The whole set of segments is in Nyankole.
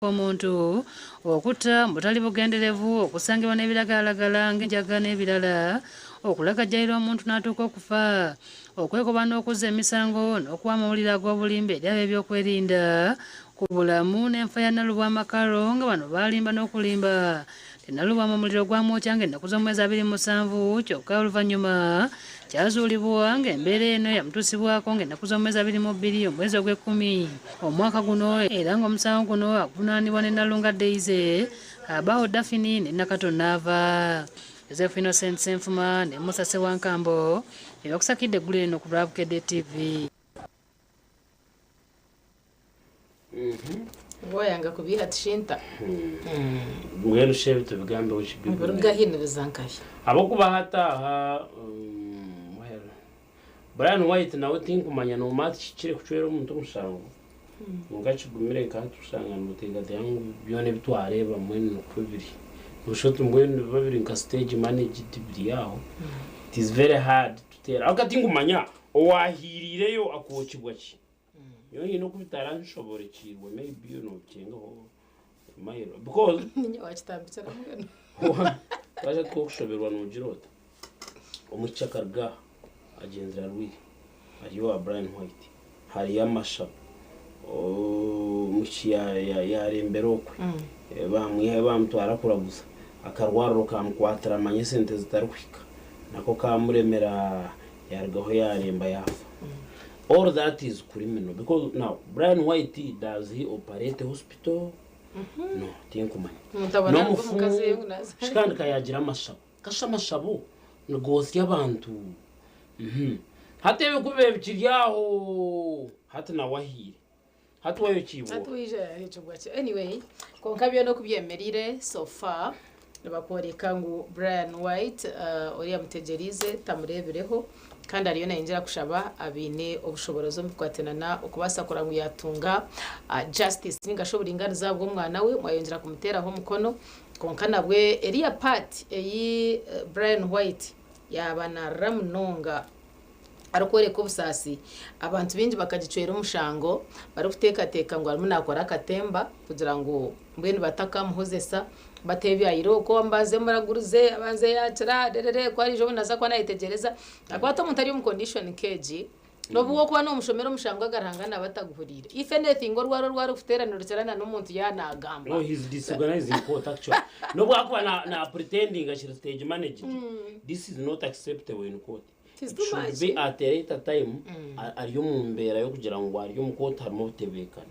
Omuntu okutta mu butali bugenderevu, okusangibwa n'ebiragalalagala ng'enjaga n'ebirala, okulagajjalira omuntu n'atuuka okufa, okwekobaana n'okuzza emisango n'okuwa amawulire ag'obulimba eri ab'ebyokwerinda ku bulamu n'enfa ya Nalubwama Carol nga bano baalimba n'okulimba nti Nalubwama omuliro gwamwokya ng'ennaku z'omwezi 27 kyokka oluvannyuma Kyazuulibwa ng'embeera eno yamutuusibwako ng'ennaku z'omwezi 22 omwezi ogw'ekkumi omwaka guno era ng'omusango guno aguvunaanibwa ne Nalunga Daisy, Abawo Daphine ne Nakato Naava. Joseph Innocent Ssenfuma ne Musa Ssewankambo be bakusakidde eggulire lino ku lwa Bukedde TV. Waayanga kubiiha tishinta. Mbwenu shi ebi tubigambeho ki Bibuli? Nibiruga hi nibiza nkahi? Ahabw'okuba hati aha well, Brian White nawe tinkumanya noomanya tikihikire kucwera omuntu omushango kwonka kigumire nka hati kushanga nooteekateeka ngu byona ebi twareeba mbwenu nikwo biri. Nooshusha oti mbwenu nibiba biri nka stage managed biri aho. It is very hard tuteera. Ahabw'okuba tinkumanya owaahiiriireyo akookibwa ki? Nyowe nyine oku bitaranshoborokiirwe maybe iwe nobikyengaho mailo because Ninye wakitambikira mbwenu. Waza kwokushoberwa nogira ota omwishiki akaruga aha agyenzire arwaire ari owa Brian White hariyo amashabo omwishiki yarembera okwe bamwihayo bamutwara kuraguza akarwariro kamukwatira manya esente zitarikuhika nako kamuremera yarugaho yaremba yafa. All that is criminal because now Brian White does he operate hospital? No, tinkumanya. Omuntu abona ngu N'omufumu omukazi we ngu naza. shi kandi ka yagira amashabo. Kasha amashabo nigoosya abantu. Mhm. Hati ebyo ku bibaire bikiri aho, hati nawe ahiire. Hati wayokiibwe Hati oha? waija yayokibwa ki? Anyway, kwonka byona oku byemereire so far nibakworeka ngu Brian White oriya amutegyereize tamureebireho kandi ariyo nayongyera kushaba abaine obushoboorozi omu bikwatirana okubaasa kureba ngu yatunga justice ninga shi oburinganiza bw'omwana we mwayongyera kumuteeraho omukono kwonka nabwe eriya part ei Brian White yaaba narira munonga arikworeka obusaasi, abantu baingi bakagicwera omushango barikuteekateeka ngu arimu naakora akatemba kugira ngu mbwenu batakamuhozesa bateebyayire okwo abanze amuragurize abanze yaakira rerere ku ariija obu naaza kuba naayetegyereza ahakuba hati omuntu ari omu condition nk'egi n'obu wakuba noomushomera omushango aga Ruhanga naaba ataguhuriire if anything orwari oru arikuteera nirukira na n'omuntu yaaba naagamba. No he's disorganizing court actually. N'obu akuba na na pretending akiri stage managed, this is not acceptable in court. It is It too should much. be at a later time ari omu mbeera y'okugira ngu ari omu kooti harimu obutebeekane.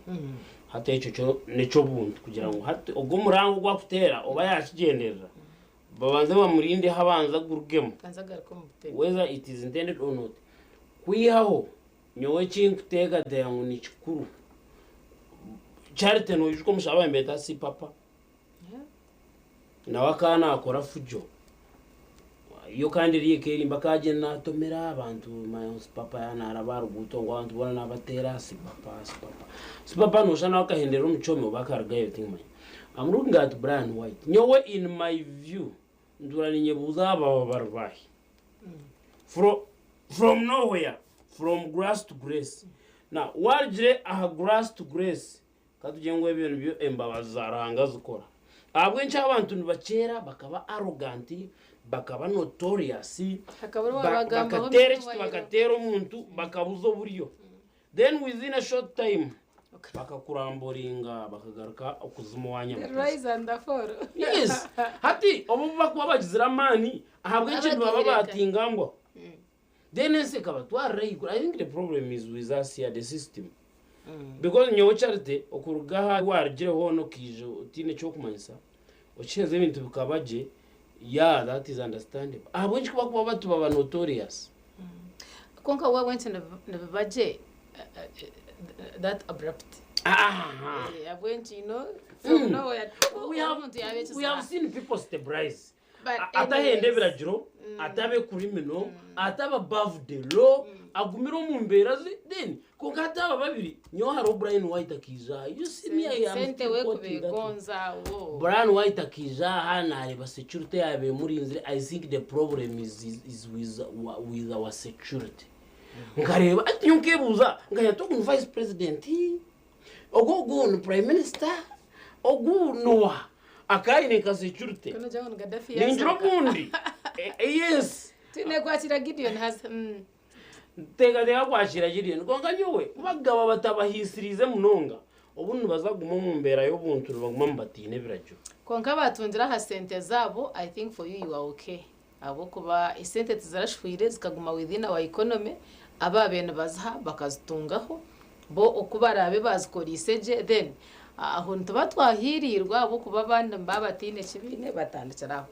Hati ekyo kyo n'eky'obuntu kugira ngu hati ogwo omurango ogu akuteera oba yaakigyenderera babanze bamurindeho abanze agurugemu Abanze agaruke omu butebe. whether it is intended or not. Kwihaho nyowe eki nkuteekateeka ngu ni kikuru, Charity noijuka omushaija ou baabaire nibeeta Sipapa? Nawe akaba naakora fujo. Yo kandi eri ekeerimba akaba agyenda naatomera abantu manya ngu sipapa yaaba naaraba aha ruguuto ngu abantu boona naabateera sipapa sipapa. Sipapa nooshusha nawe akahendera omu kihome oba akarugayo tinkumanya. I'm looking at Brian White. Nyowe in my view ntuura ninyebuuza aba baba bari baahi? Fro from nowhere, from grass to grace. Now waarugire aha grass to grace, Ka tugire ngu ebyo nibyo embabazi za Ruhanga zikora. Ahabw'enki abantu nibakyera bakaba arrogant, bakaba notorious, Hakabura owaabagambaho bakateera ekiti omutima bakateera omuntu bakabuza oburyo. Then within a short time bakakuramboringa bakagaruka okuzimu owa The Nyamutezi. rise and the fall. Yes. Hati obu bakuba bagizire amaani, ahabw'enki nibaba Babagiire batingambwaho? Then ensi ekabatwarira ahaiguru. I think the problem is with us here, the system. Because nyowe Charity, okuruga aha warugire hoona okaija otaine ky'okumanyisa, okiheza ebintu bikaba gye, yeah, that is understandable. Ahabw'enki ku bakuba bati baba notorious? Kwonka waabwenki nibiba gye that abrupt? Aha. Ahabw'enki you know, from nowhere, We have, omuntu yaaba we have ekizaara. seen people stabilize. But Atahenda anyways. ebiragiro, atabe criminal, atabe above the law, agumire omu mbeera ze then kwonka hati aba babiri nyowe hariho Brian White akaija aha you see me I am Sente still we quoting that one. kubegonza wo. Brian White akaija aha nareeba security yaaba emurinzire I think the problem is, is, is with, with our security nkareeba ati nyowe nkebuuza nkagira nti ogu ni vice president ogu ogu ni prime minister. Ogu n'oha? Akaba aine nka security. Kono ogira ngu ni Gaddafi Ningira yazooka. obundi. Yes. Twine kwakira Gideon haza. Nteekateeka kwakiira Gideon. Kwonka nyowe kubagaba batabahiisiriize munonga, obundi nibaza kuguma omu mbeera y'obuntu nibaguma nibatiina ebiragiro. Kwonka baatungire aha sente zaabo, I think for you you are okay. Ahabw'okuba esente tizirashwire zikaguma within our economy, abaabaire nibaziha bakazitungaho, bo oku baraabe baazikoreise gye then aho nituba twahiiriirwe ahabw'okuba abandi nibaba bataine ki baine batandikira aho.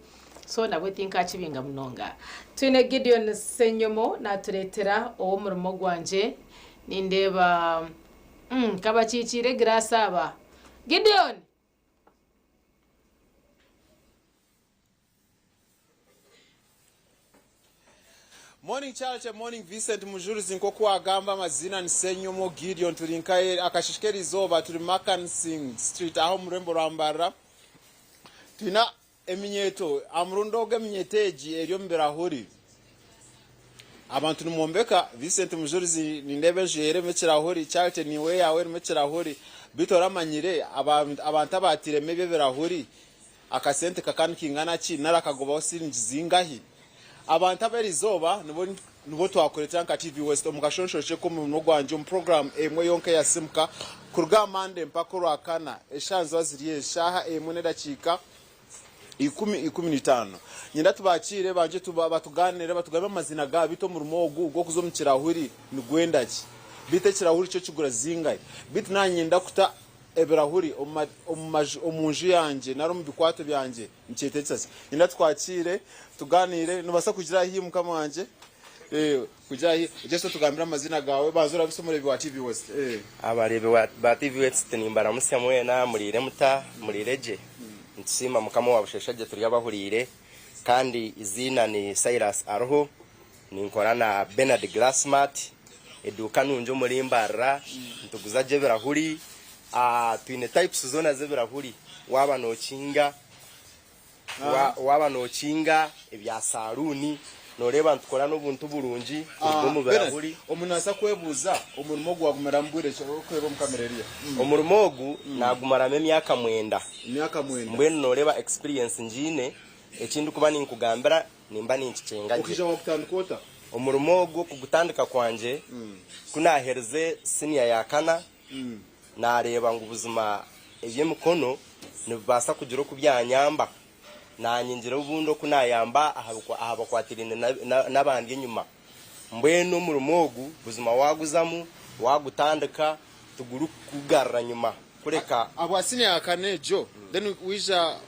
So nabwe tinkakibinga munonga. Twine Gideon Ssenyomo naatureetera ow'omurimo gwangye, nindeeba nkabakiikiire egiraasi aba. Gideon! Morning Charity, morning Vincent Mujurizi nk'oku wagamba amaziina ni Ssenyomo Gideon turi nka akasheshe k'erizooba turi Makansing Street aha omu rurembo rwa Mbarara twine eminyeeto aha murundi ogu eminyeeto egi eri omu birahuri abantu nimwombeka Vincent Mujurizi nindeeba enju ye erimu ekirahuri Charity niiwe eyaawe erimu ekirahuri beitu oramanyire abantu abaatairemu ebi ebirahuri Akasente kakaba nikingana ki nari akagobaho siringi zingahi? Abantu ab'erizooba nibo nibo twakureetera nka TV West omu kashonshorekye k'omurimo gwangye omu puroguraamu emwe yonka eya Simuka kuruga aha Mande mpaka Orwakana eshaaha niziba ziri eshaaha emwe n'edakiika ikumi ikuminiitaano. Nyenda tubakiire bangye batugaaniire batugambe amaziina gaabo beitu omurimo ogu gw'okuza omu kirahuri nigwenda ki? Beitu ekirahuri kyo kigura zingahi? Beitu naanye niinyenda kuta ebirahuri omu nju yangye nari omu bikwato byangye nikyetengyesa ki? Nyenda tukwakiire tugaaniire. Noobaasa kugira haihi mukama wangye? Kugira haihi just otugambire amaziina gaawe banza orabise omureebi wa TV West. Abareebi ba TV West nimbaramutsya mwena, muriire muta? Muriire gye? Nitusiima Mukama owabushesha gye turi abahuriire kandi eiziina ni Silas Aruho. Ninkora na Bernard Glassmart, eduuka nungi omuri Mbarara, nituguza gye ebirahuri. Twine types zoona z'ebirahuri, waaba nookinga, waaba nookinga ebya saluuni, nooreeba nitukora n'obuntu burungi kuruga omu birahuri. Bernard, omuntu naabaasa kwebuuza omurimo ogu waagumaramu bwire ki orikureeba omu kamera eriya? Omurimo ogu naagumaramu emyaka mwenda. Emyaka mwenda. Mbwenu nooreeba experience ngiine, eki ndikuba ninkugambira Nimba ninkikyenga gye. Okaija waagutandika ota? Omurimo ogu okugutandika kwangye, ku naaherize siniya ya kana, naareeba ngu buzima eby'emikono nibibaasa kugira oku byanyamba. Naanye ngira obundi oku naayamba aha bakwatiraine n'abandi enyima. Mbwenu omurimo ogu buzima waaguzamu, waagutandika, tigurikukugarura nyima kureka. Ahabwa siniya ya kana egyo, then waija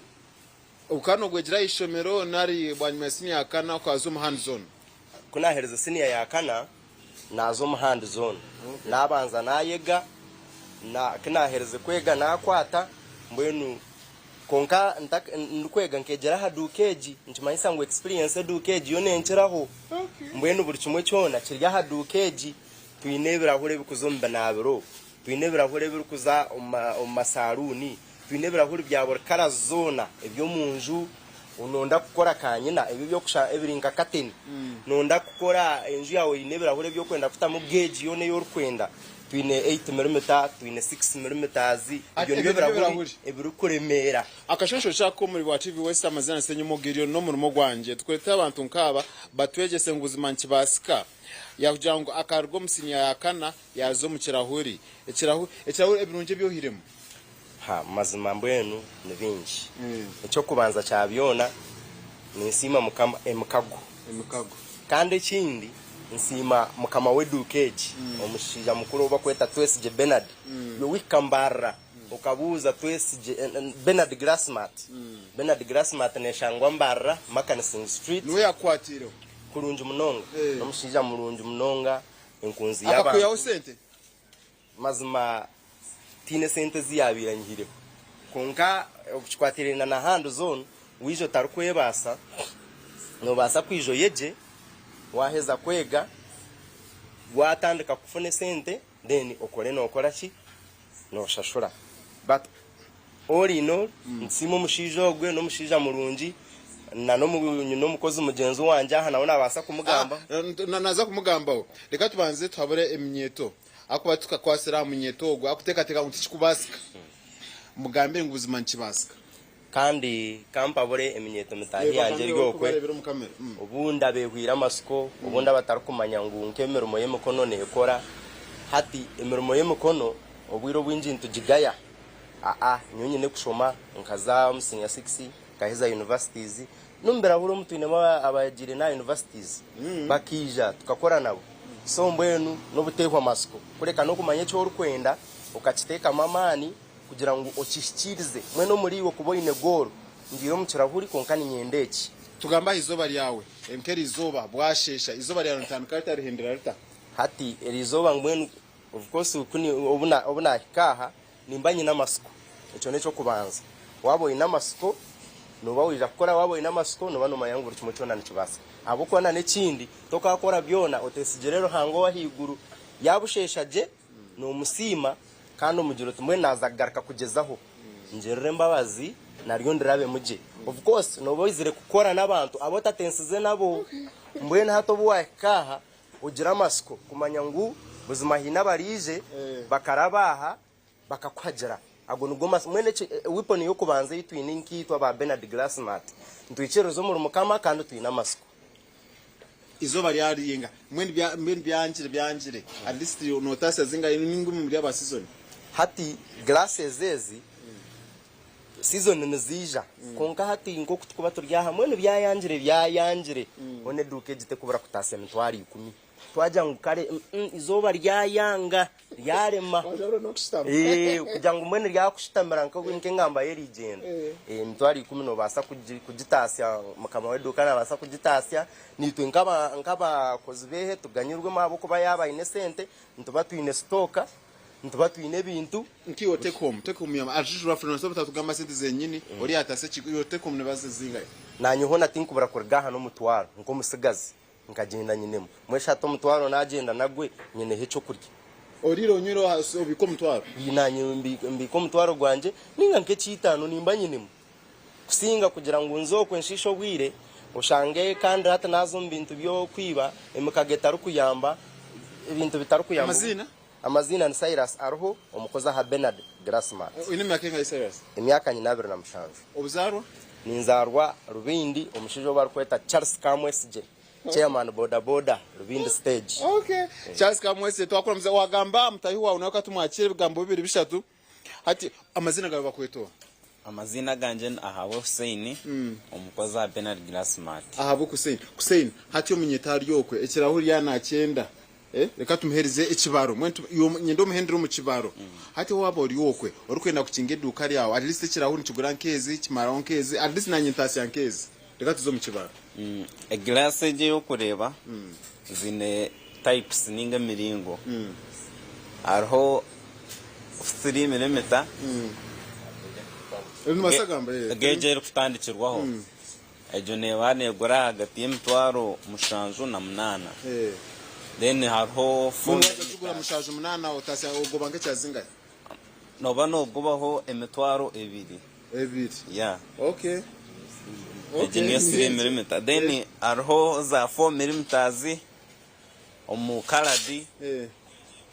Okaba nogwegyera aha ishomero nari bwanyima ya siniya ya kana okaza omu hand zone? Ku naaherize siniya ya kana, naaza omu hand zone. Naabanza naayega, ku naaherize kwega naakwata, mbwenu kwonka ndikwega nkeegyera aha duuka egi, nikimanyisa ngu experience eduuka egi yo nenkiraho. Mbwenu buri kimwe kyona kiri aha duuka egi. Twine ebirahure ebirikuza omu binaabiro, twine ebirahure ebirikuza omu masaluuni. Twine ebirahuri bya buri kara zoona eby'omu nju, nonda kukora kanyina ebi ebyokusha ebiri nka kateni, nonda kukora enju yaawe eine ebirahuri eby'okwenda kutamu geegi yoona ei orikwenda. Twine eight milimita, twine six milimetres, ebyo nibyo birahuri ebirikuremeera. Akashonsho ak'omuri bwa TV West Amazina Nsenyomo Gideon n'omurimo gwangye tukureetera abantu nk'aba batwegyese ngu buzima nikibaasika yakugira ngu akaruga omu siniya ya kana yaaza omu kirahuri ekirahuri ekirahuri ebirungi ebi oihiremu. Ha, mazima mbwenu ni bingi. Eky'okubanza kya byona, ninsiima Mukama emikago. Emikago. Kandi ekindi, nsiima mukama w'eduuka egi, omushaija mukuru ou bakweta Twesigye Bernard. Iwe wahika Mbarara okabuuza Twesigye, Bernard Glassmart. Bernard Glassmart neeshangwa Mbarara, Makanising Street. Niwe yaakukwatiireho? Kurungi munonga. N'omushaija murungi munonga, enkunzi Akakwihaho y'abantu. sente? Mazima tihaine sente ezi yaabaire anyihireho. Kwonka okikwatiraine na hand zone, waija otarikwebaasa, noobaasa kwija oyegye, waaheza kwega, waatandika kufuna esente then okore nookora ki? Nooshashura. But all in all, nitusiima omushaija ogwe, n'omushaija murungi, na n'omukozi mugyenzi wangye aha nawe naabaasa kumugambaho. Naaza kumugambaho. Reka tubanze tuhabure eminyeeto. Ahakuba tukakwasira aha munyeeto ogwo arikuteekateeka ngu tikirikubaasika. Mugambire ngu buzima nikibaasika. Kandi ka mpabure eminyeeto mitaahi yangye eri okwe, obundi abeehweire amatsiko, obundi abatarikumanya ngu nk'emirimo y'emikono neekora. Hati emirimo y'emikono obwire obwingi nitugigaya. Aa, nyowe nyine kushoma nkaza omu senior six, nkaheza universities. N'omu birahuri omu twinemu abagiire n'aha universities bakaija tukakora nabo. So mbwenu n'obuteehwa matsiko kureka n'okumanya eki orikwenda okakiteekamu amaani. Kugira ngu okihikiirize, mbwenu omuriiwe kuba oine goal, ngiire omu kirahuri kwonka niinyenda eki. Tugambe aha izooba ryawe, nk'eri izooba bwasheesha, izooba ryawe niritandika rita rihendera rita? Hati eri izooba mbwenu of course ku ni obu na obu naahika aha nimba nyine amatsiko, ekyo n'eky'okubanza. Waaba oine amatsiko nooba waija kukora, waaba oine amatsiko nooba noomanya ngu buri kimwe kyona nikibaasika. Ahabw'okuba na n'ekindi tokaakora byona oteesigire Ruhanga ow'ahaiguru. Yaabusheesha gye noomusiima Kandi omugira oti, Mbwenu naaza kugaruka kugyezaho ngirire embabazi naryo ndirabemu gye. Of course nooba oizire kukora n'abantu abu otatensize nabo. Mbwenu hati obu waahika aha, ogire amatsiko kumanya ngu buzima haine abaraije bakaraba aha bakakuhagira. Ago nigo matsiko. Mbwenu eki weapon y'okubanza ei twine nkaitwe aba Bernard Glassmart, nitwikiririza omuri Mukama kandi twine amatsiko. Izooba ryarenga mbwenu bya mbwenu byangire byangire at least notaasya zingahi ninga muri aba season. Hati glasses ezi season niziija kwonka hati nkoku tukuba turi aha mbwenu byayangire byayangire hoona eduuka egi tekubura kutaasya emitwaro ikumi. Twagira ngu kare eizooba ryayanga, ryarema. Kugira ngu mbwenu ryakushutamira nk'engamba y'erigyenda. Emitwaro ikumi noobaasa kugitaasya, mukama w'eduuka naabaasa kugitaasya, naitwe nk'abakozi be tuganyirwemu ahabw'okuba yaaba aine esente, nituba twine sitooka, nituba twine ebintu. Nk'iwe take home, take home yaaba roughly otatugamba sente zenyini, oriya ataasya ki, iwe take home niba zingahi? Naanye hoona tinkubura kuruga aha n'omutwaro nk'omutsigazi. Nkagyenda nyinemu. Mbwenu hati omutwaro naagyenda nagwe nyineho eky'okurya. Oriire onywire obiika omutwaro? Ii, Naanye mbiika omutwaro gwangye nainga nk'eky'eitaano nimba nyinemu. Kusinga kugira ngu nze okwe nshiishe obwire, oshange kandi hati naaza omu bintu by'okwiba, emikago etarikuyamba, ebintu bitarikuyamba. Amaziina? Amaziina ni Cyrus Ariho, omukozi aha Bernard Glassmart. Oine emyaka engahi Cyrus? Emyaka nyine 27. Obuzaarwa? Ninzaarwa Rubindi, omushaija ou barikweta Charles Kamwesigye, chairman boda boda Rubindi stage. Okay. Charles Kamwesigye twakuramuza wagamba mutahi waawe nawe katumwakire ebigambo bibiri bishatu. Hati amaziina gaawe bakweta oha? Amaziina agangye ni Ahabwe Hussein, omukozi aha Bernard Glassmart. Ahabwe Hussein. Hussein, hati omunyeta ari okwe ekirahuri yaaba nakyenda Eh, reka tumuhereze ekibaro. Mbwenu tu- iwe nyenda omuhendere omu kibaro. Hati waaba ori okwe, orikwenda kukinga eduuka ryawe, at least ekirahuri nikigura nk'ezi, kimaraho nk'ezi, at least naanye ntaasya nk'ezi. Reka tuze omu kibaro. Egiraasi egi ey'okureeba ziine types ninga emiringo. Hariho 3 milimita Ebi nibaasa kugamba, eh. egyo erikutandikirwaho. Egyo neeba neegura ahagati y'emitwaro 78. Then hariho Mbwenu waija kugura 78 otaasya ogoba nk'ekya zingahi? Nooba noogobaho 20,000. Ebiri. Yeah. Okay. Egi niyo 3 milimita. Then hariho za 4 milimiters omu karadi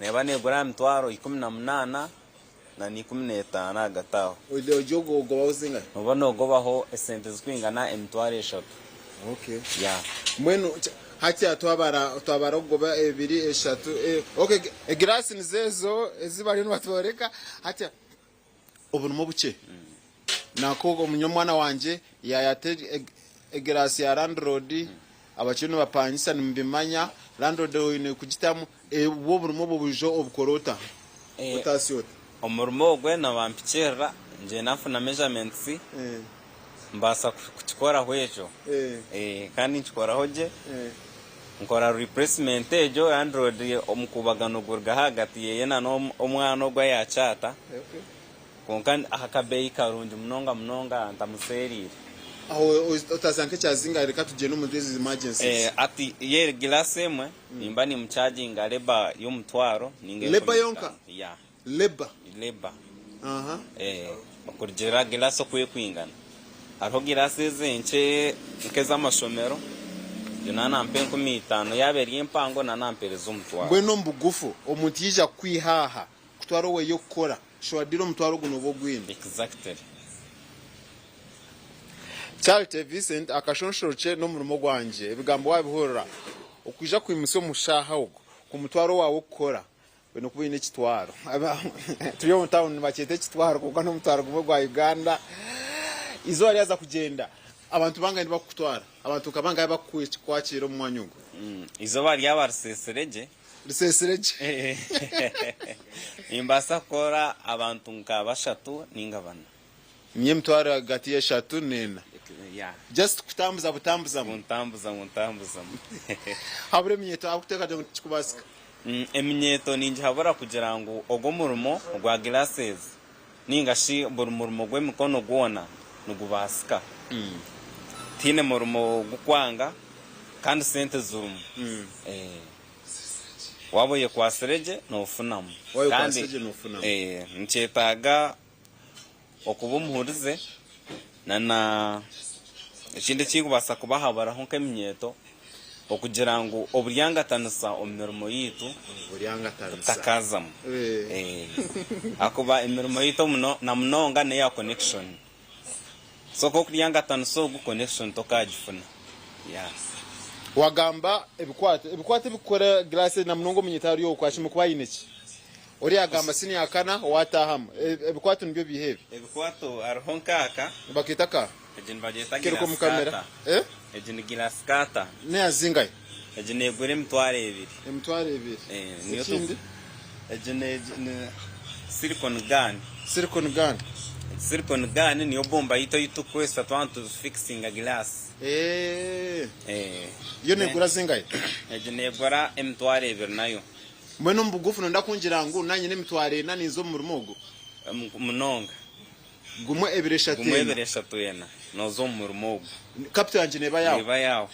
neeba neegura aha mitwaro 18. Na 15 ahagati aho. Ori ogobaho zingahi? Noba nogobaho esente zirikwingana 30,000. Okay. Yeah. Mbwenu hati twabara twabara okugoba ebiri, eshatu, okay egiraasi nizo ezo ezi bariyo nibatworeka. Hati oburimo obukye. Nako omwana wangye yayata egiraasi ya landlord, abakiriyo nibapangisa nimubimanya, landlord oine kugitamu, obwo oburimo obwo bwija obukora ota? Otaasya ota? Omurimo ogwe nibampikirira, ngyenda nfuna measurements, mbaasa kukikoraho ekyo kandi nkikoraho gye, nkora replacement egyo landlord omukubagano guruga ahagati yeye na n'omwana ogwo ayakyata. Kwonka aha kabeeyi karungi munonga munonga ntamuseeriire. Aho otaasa nk'ekyazinga reka tugyende omu ezi emergencies. Ati ye glass emwe nimba nimuchaginga labour y'omutwaro ninga Labour yonka? 50,000. Yeah. Labour? Labour. Aha. Okurugiirira glass oku ekwingana. Hariho glass ezi enkye nk'ez'amashomero, egyo naaba nampa 5,000 yaaba eri empango naaba nampeereza omutwaro. Mbwenu omu bugufu omuntu yaija kukwiha aha kutwara oweye kukora. Sure deal omutwaro ogu nooba ogwine. Exactly. Charity Vincent akashonshorokye n'omurimo gwangye ebigambo wabihurira okwija kwimutsya omushaaha ogu ku mutwaro waawe okukora oine kuba oine ekitwaro turi omu town nibakyeta ekitwaro kwonka n'omutwaro gumwe gwa Uganda eizooba ryaza kugyenda abantu bangahi nibakukutwara abantu nka bangahi abakukwakira omu mwanya ogu? Eizooba ryaba risesire gye. Risesire gye. Nimbaasa kukora abantu nka bashatu ninga bana. Niyo emitwaro ahagati y'eshatu n'ena. Yeah. Just kutambuza butambuzamu. Kuntambuza nguntambuzamu. Habura eminyeeto ahabw'okuteekateeka ngu tikikubaasika. Eminyeeto ningihabura kugira ngu ogwo omurimo ogwa glasses ninga shi buri murimo gw'emikono gwona nigubaasika. Tihaine murimo gukwanga kandi sente zirimu. Waaba oyekwatsire gye noofunamu. Waaba oyekwatsire gye noofunamu. Nikyetaaga okuba omuhurize na na ekindi ekirikubaasa kubahaburaho nk'eminyeeto okugira ngu oburyangatanisa omu mirimo yaitu butakazamu. Ahakuba emirimo yaitu na munonga n'eya connection. So ku okuryangatanisa ogu connection tokagifuna. Yeah. Wagamba ebikwato, ebikwato ebikukora glass na munonga omunyeeto ari okwo ashemeriire kuba aine ki? Oriya agamba siniya akana owatahamu. Ebikwato nibyo biiha ebi? Ebikwato hariho nk'aka. Nibakeeta ka? Egi nibagyeta Kereka omu kamera. gilasikaata. Egi ni gilasikaata. Neya zingahi? Egi negura 2000. 2000. Niyo tu. Ekindi? Egi ni silicone gun. Silicone gun. Egi silicone gun niyo bomba yaitu ei turikukozesa twaba nitufikisinga gilaasi. Yo negura zingahi? Egi negura 2000 nayo. Mbwenu omu bugufu noyenda kungira ngu naanye n'emitwaro ena ninza omu murimo ogu? Munonga. Gumwe, ebiri, eshatu, Gumwe, ena. ebiri, eshatu, ena. Nooza omu murimo ogu. Capital yangye neeba yaawe. Neeba yaawe.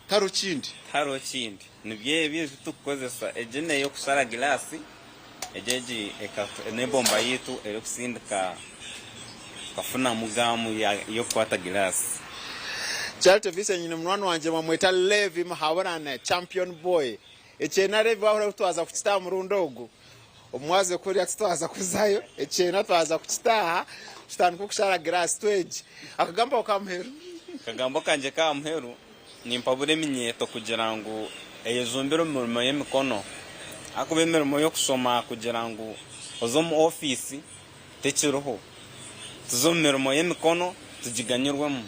Tihariho kindi. Tihariho kindi. Nibyo ebi ebi turikukozesa. Egi n'ey'okushara gilaasi, egi egi n'ebomba yaitu erikusindika tukafunamu gaamu y'okukwata gilaasi. Charity Vincent nyine munywani wangye bamweta Levi Muhaburane, Champion Boy. Ekyena Levi wahurira ku twaza kukitaaha omurundi ogu, omwaze kuriya titwaza kuzayo, ekyena twaza kukitaaha tutandike okushara giraasi twegye. Akagambo ako ka muheru. Akagambo kangye ka muheru, nimpabura eminyeeto kugira ngu eyejumbire omu mirimo y'emikono ahakuba emirimo y'okushoma kugira ngu oze omu ofiisi tekiriho. Tuze omu mirimo y'emikono tugiganyirwemu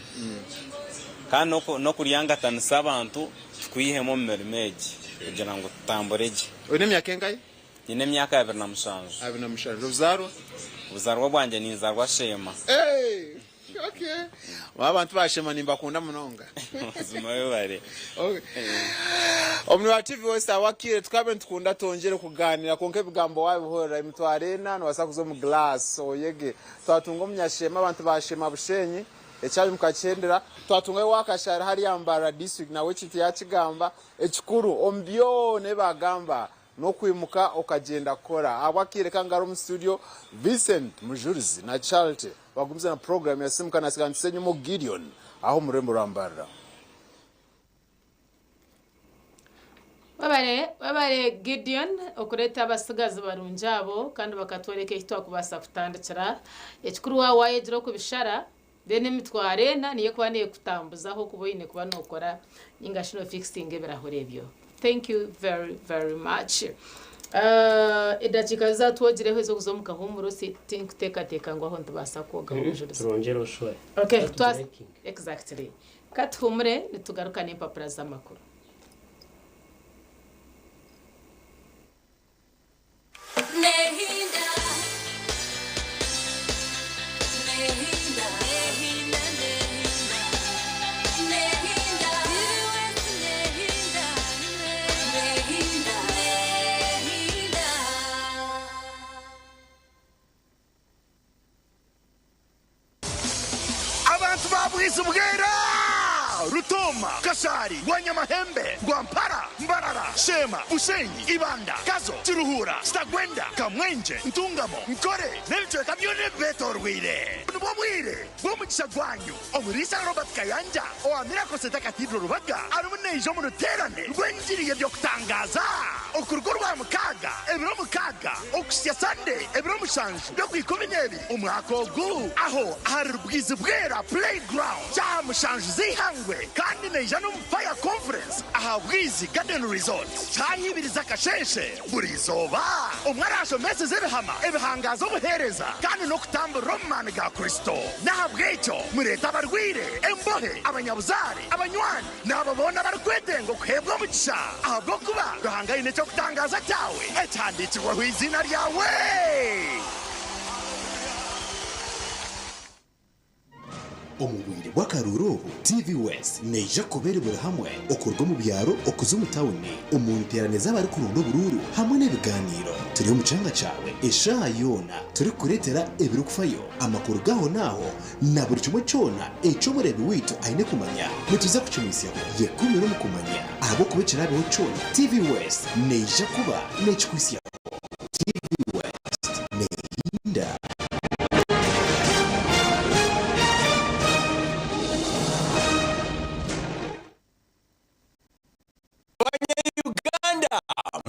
kandi n'okuryangatanisa abantu tukwihemu omu mirimo egi kugira ngu tutambure gye. Oine emyaka engahi? Nyine emyaka 27. 27. Obuzaarwa? Obuzaarwa bwangye ninzaarwa Sheema. Hey! Okay. Abantu ba Sheema nimbakunda munonga. Mazima webare. Okay. Omuri wa TV West awakire tukabe nitukunda twongyere kuganira kwonka ebigambo wabihurira 40,000 nobaasa kuza omu glass oyege. Twatunga omunyashema abantu ba Shema Bushenyi ekyanyu mukakihendera twatungayo owakashari hariya Mbarara district nawe ekintu yakigamba ekikuru omu byona ebi bagamba N'okwimuka okagyenda kukora. Ahabw'akaire kangari omu studio, Vincent Mujurizi na Charity bagumize na puroguraamu ya Simuka na Nsenyumo Gideon aha omu rurembo rwa Mbarara. Webare webare Gideon okureeta abatsigazi barungi abo kandi bakatworeka ehi twakubaasa kutandikira. Ekikuru waaba waayegire okubishara then 40,000 niyo ekuba neekutambuzaho okuba oine kuba nookora ninga shi noofikisinga ebirahuri ebyo. Thank you very very much. Edakiika zizatwogireho ez'okuza omu kahuumuro tinkuteekateeka ngu aho nitubaasa kwogaho obujurizi. Turongere oshwe. Okay, Start twa breaking. exactly. Ka tuhumure nitugaruka n'empapura z'amakuru. Abantu ba Bwizibwera, Rutooma, Kashaari, Rwanyamahembe, Rwampara, Mbarara, Sheema, Bushenyi, Ibanda, Kazo, Kiruhura, Kitagwenda, Kamwengye, Ntungamo, Nkore n'ebicweka byona ebibeetoorweire. Nibwo bwire bw'omugisha gwanyu. Omuriisa Robert Kayanja owa Miracle Centre Cathedral Rubaga arimu naija omu ruteerane rw'engiri y'eby'okutangaaza. Okuruga Orwamukaaga ebiro mukaaga okuhitsya Sande ebiro mushanju by'Okwikumineebiri omwaka ogu aho ahari Rubwizibwera Play Ground shaaha mushanju z'eihangwe kandi neija n'omu Fire Conference aha Bwizi Garden Resort shaaha ibiri z'akasheeshe buri izooba. Omwe araashomeseze ebihama ebihangaaza obuheereza kandi n'okutamburira omu maani ga Kristo. N'ahabw'ekyo mureete abarwaire, embohe, abanyabuzaare, abanywani, N'abo boona abarikwetenga okuheebwa omugisha, ahabw'okuba Ruhanga aine eky'okutangaaza kyawe ekihandiikirweho eiziina ryawe. Omu bwire bw'akaruuru obu, TV West neija kuba eri buri hamwe okuruga omu byaro okuza omu tawuni, omu nteerane z'abarikuronda oburuuru hamwe n'ebigaaniiro. Turi omu kyanga kyawe eshaaha yoona turikukureetera ebirikufayo, amakuru g'ahonaaho Na buri kimwe kyona eki omureebi waitu aine kumanya, nituza kukimwitsyaho. Yekumire omu kumanya, ahabw'okuba ekiraabeho kyona, TV West neija kuba neekikwitsyaho. TV West neehinda. Banya-Uganda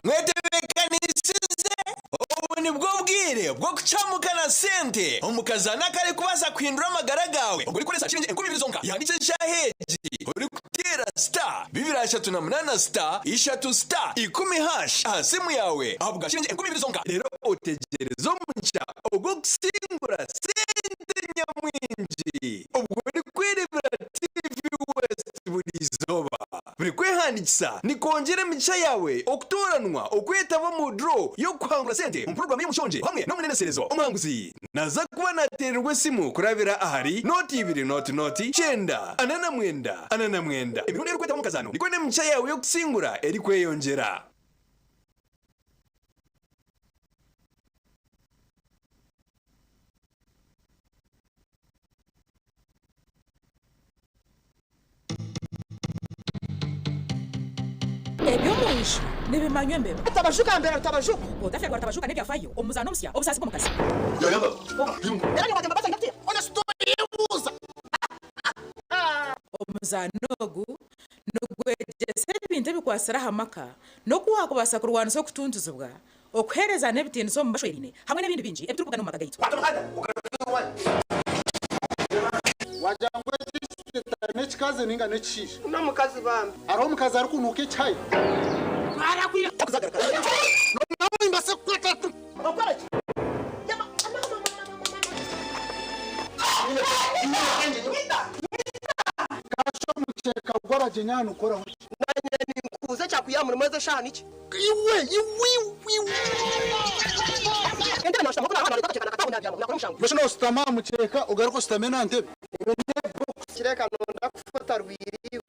mwetebeekanisize? Obu nibwo bwire bw'okucamuka na sente omu kazaano akarikubaasa kuhindura amagara gaawe obwo orikukoresa shiringi 2000 zonka. Yahandiikisa eshaaha egi orikuteera star 238 star ishatu star ikumi hash aha simu yaawe ahabwa shiringi 2000 zonka reero otegyereze omugisha ogw'okusingura sente nyamwingi obwo orikwereebera TV West buri izooba. Buri kwehandiikisa nikwongyera emigisha yaawe okutooranwa okwetaba omu draw y'okuhangura sente omu puroguraamu y'omushongye hamwe n'omuneneserezo. Omuhanguzi naaza kuba naateererwa esimu kurabira ahari nooti ibiri nooti nooti kyenda ana na mwenda ana na mwenda. Emirundi ei orikwetaba omu kazaano nikwo n'emigisha yaawe y'okusingura erikweyongyera. Eby'omu nju nibimanywa embeba. Rutabajuka mbera Rutabajuka. Otaferwa Rutabajuka n'ebyafayo omu muzaano omusya Obusaasi bw'omukazi. Omuzaano ogu nigwegyesa ebintu ebikwatsire aha maka n'oku waakubaasa kurwanisa okutuntuzibwa, okuheerezana ebitiinisa omu bashweraine hamwe n'ebindi bingi ebi turikubugana omu maka gaitu. Wagira ngu eki ekitari n'ekikazi ninga n'ekishaija? N'omukazi bambi. Hariho omukazi arikunuuka ekihayi? Kasha omukyeka gw'abagyenyi aha nigukoraho ki? Nanye ninkubuuza ekyakwiha aha murimo ezi eshaaha niki? Iwe, iwe, iwe. Entebe nashutama oku naaba nareeta akakyeka nakataho nabyama nakora omushango. Mbwenu noshutama aha mukyeka ogaruke oshutame n'aha ntebe? Kireka nonda kufa otarwire iwe.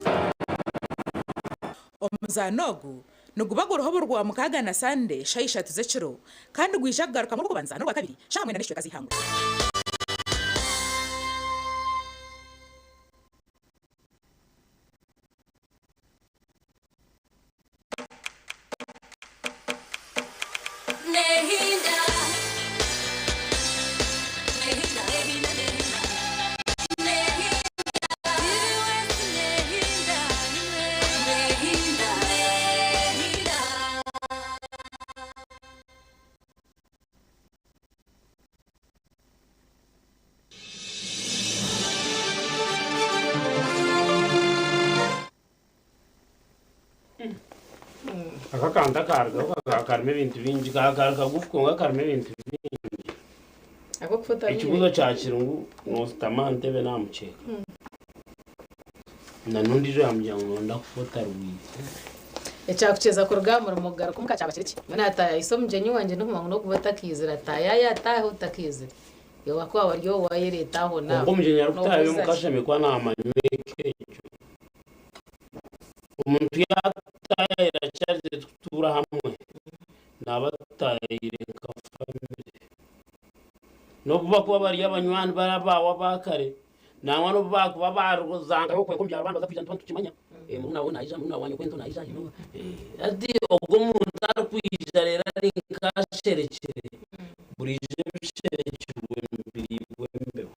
Omuzaano ogu niguba guriho buri Rwamukaaga na Sande shaaha ishatu z'ekiro kandi gwija kugarukamu Orw'okubanza n'Orwakabiri shaaha mwenda n'ekicweka z'eihangwe. Aka akantu akarugaho karimu ebintu bingi kari kagufu kwonka karimu ebintu bingi. Ekibuuzo kyakiri ngu noshutama aha ntebe n'aha mukyeeka na n'ondiijo yaamugira ngu noyenda kufa otarwaire. Ekyakukyeza kuruga aha murimo kugaruka omuka kyaba kiri ki? Mbwenu ataayaayisa omugyenyi wangye n'okumanya ngu n'okuba otakiizire ataayaaya ataahe otakiizire. Iwe ku waaba ori owe wayereeta ahonaaho. Kwonka omugyenyi arikutaaha omuka ashemereire kuba naamanya eka egyo. Omuntu yaatutaayayira kyarize tukutuura hamwe, naaba atutaayayire nka famire. N'obu bakuba bari abanywani bari abaawe aba kare, nangwa n'obu baakuba baaruzangaho okwo omu byaro baaba nibaza kwija nituba nitukimanya, murumuna waawe naija, murumuna wa nyokwento naija, hati ogwo omuntu arikwija reero ari nk'asherekire, buriijo ebisherekirwe nibiriibwa embeba.